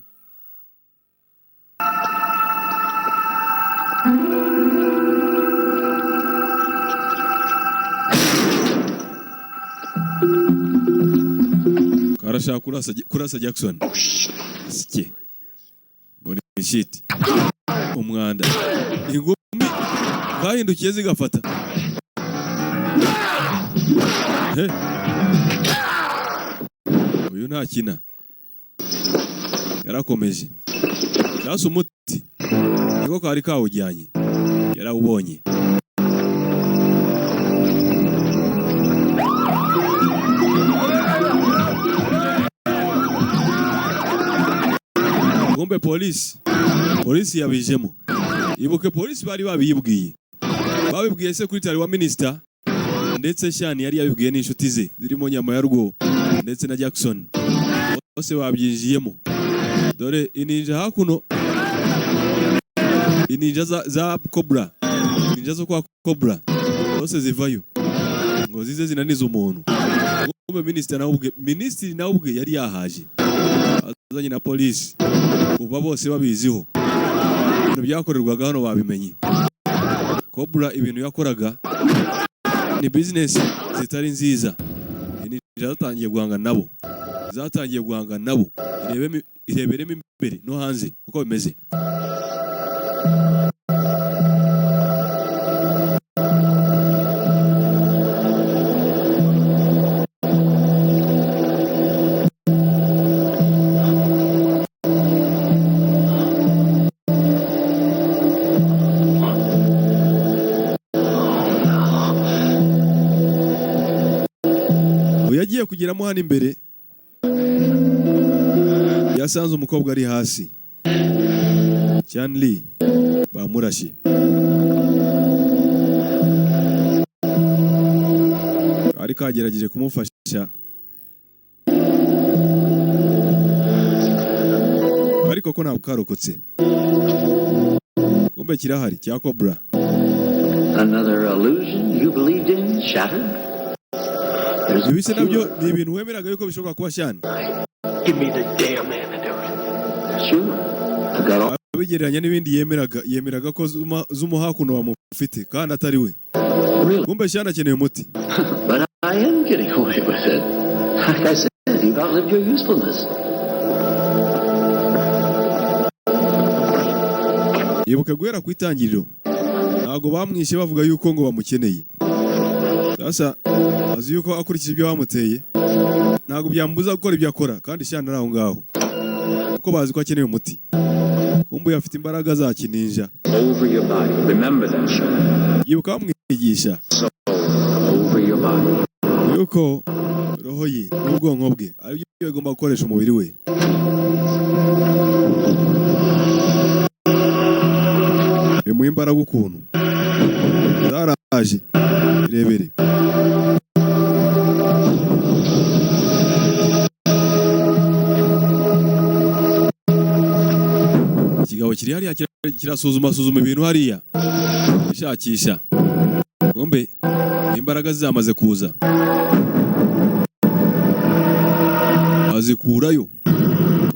Karashaka kurasa Jackson. Sike mbona shit, umwanda, ingumi kahindukiye zigafata. He, uyu ntakina, yarakomeje. Sasa umuti niko kari kawujyanye, yarawubonye. Kumbe polisi yabijemo. Ibuke polisi bari babiyibwiye, babibwiye secretary wa minister, ndetse Shani yari yabibwiye n'inshuti ze zirimo Nyama ya Rwo ndetse na Jackson, bose babyinjiyemo. Dore ininja hakuno, ininja za Cobra, ninja zo kwa Cobra zose zivayo ngo zize zinaniza umuntu. Kumbe minister nawe ubwe, minisitiri nawe ubwe yari yahaje azanye na polisi. Kuva bose babiziho ibintu byakorerwaga hano, babimenye. Cobra ibintu yakoraga ni business zitari nziza. Ininja zatangiye guhangana nabo, zatangiye guhangana nabo. Ireberemo imbere no hanze uko bimeze. Uyu yagiye kugeramo hano imbere, yasanze umukobwa ari hasi. Chan Lee bamurashe. Ariko agerageje kumufasha, ariko ko ntabwo karokotse. Kumbe kirahari cya Cobra. Another illusion you believed in shattered? There's Ibi se nabyo ni ibintu wemeraga yuko bishobora kuba shyana? Give me the damn antidote. Sure. I've got all Abigereranya n'ibindi yemeraga, yemeraga ko Zuma, Zuma hakuno bamufite kandi atari we. Really? Kumbe shyana akeneye umuti. But I am getting away with it. Like I said, you've outlived your usefulness. Ibuka guhera ku itangiriro, ntabwo bamwishe bavuga yuko ngo bamukeneye. Sasa azi yuko akurikije ibyo bamuteye ntabwo byambuza gukora ibyo akora, kandi shyana ari aho ngaho kuko bazi ko akeneye umuti. Kumbe uyu afite imbaraga za kininja. Over your body. Remember that, Sean. Yibuka bamwigisha Soul over your body. yuko roho ye n'ubwonko bwe aribyo bigomba gukoresha umubiri we. Bimuha imbaraga ukuntu zaraje. Irebere. Ikigabo kiri hariya kirasuzuma suzuma ibintu hariya, ishakisha. Kumbe imbaraga zamaze kuza, azikurayo.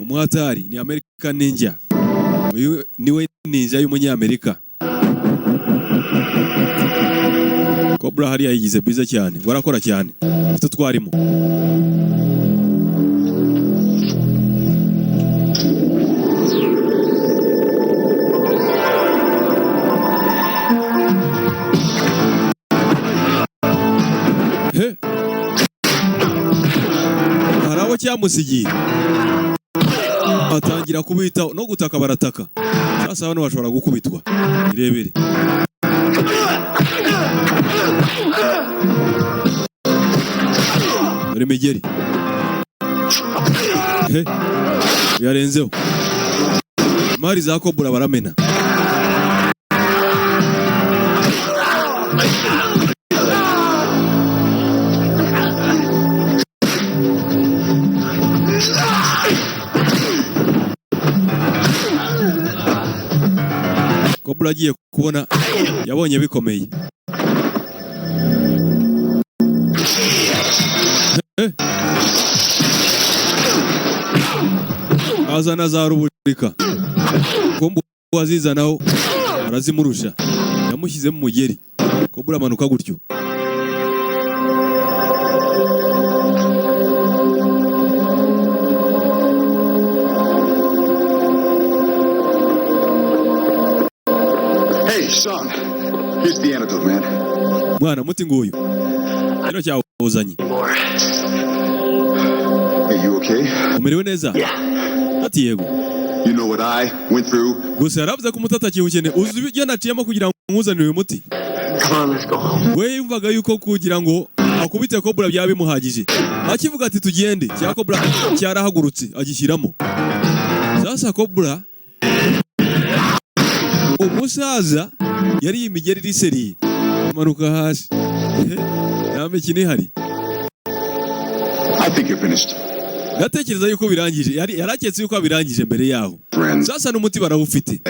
Umuhatari ni American Ninja. Uyu niwe ninja y'umunyamerika. Cobra hariya yigize bwiza cyane, warakora cyane, ufite twarimo. He, hari abo cyamusigiye. Atangira kubitaho no gutaka barataka. Sasa bano bashobora gukubitwa, irebere. Dore imigeri. He, yarenzeho imari za Kobura baramena. Kobura agiye kubona yabonye bikomeye. Eh. Azana za ruburika, kombo azizanaho arazimurusha, yamushyizemo umugeri. Kobura amanuka gutyo. Hey, Sean. Here's the antidote, man. Mwana, muti nguyu, kino cyawuzanye. Hey, you okay? Umerewe neza? Ati yego. You know what I went through? Gusa yaravuze ko umuti atakiwukeneye. Uzi ibyo naciyemo kugira ngo nkuzanire uyu muti? Come on, let's go home. We yumvaga yuko kugira ngo akubite Kobura byaba bimuhagije. Akivuga ati tugende, cya Kobura cyarahagurutse agishyiramo. Sasa Kobura, umusaza yari imigeri iri seriye, amanuka hasi, nta mikino ihari. I think you're finished. Ndatekereza yuko birangije. Yari yaraketse yuko abirangije mbere yaho. Friends. Sasa n'umuti barawufite,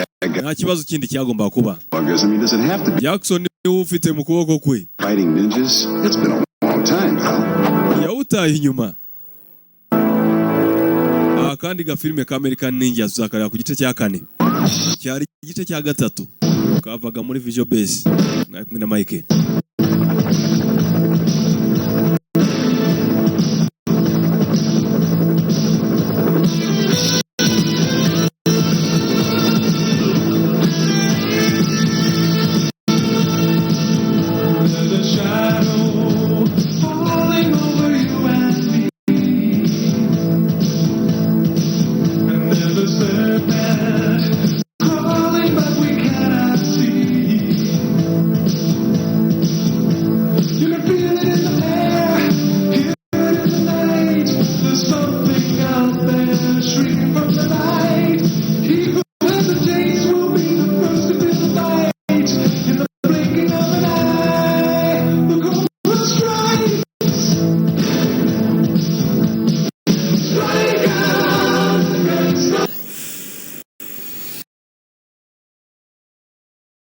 nta kibazo kindi cyagombaga kuba. Buggers, I mean, does it have to be Jackson niwe ufite mu kuboko kwe. fighting ninjas? It's been a long time, pal. Yawutaye inyuma. Aha kandi gafilime ka American Ninja tuzakareba ku gice cya kane, cyari igice cya gatatu kavaga muri Visual Base. Mwari kumwe na Mike.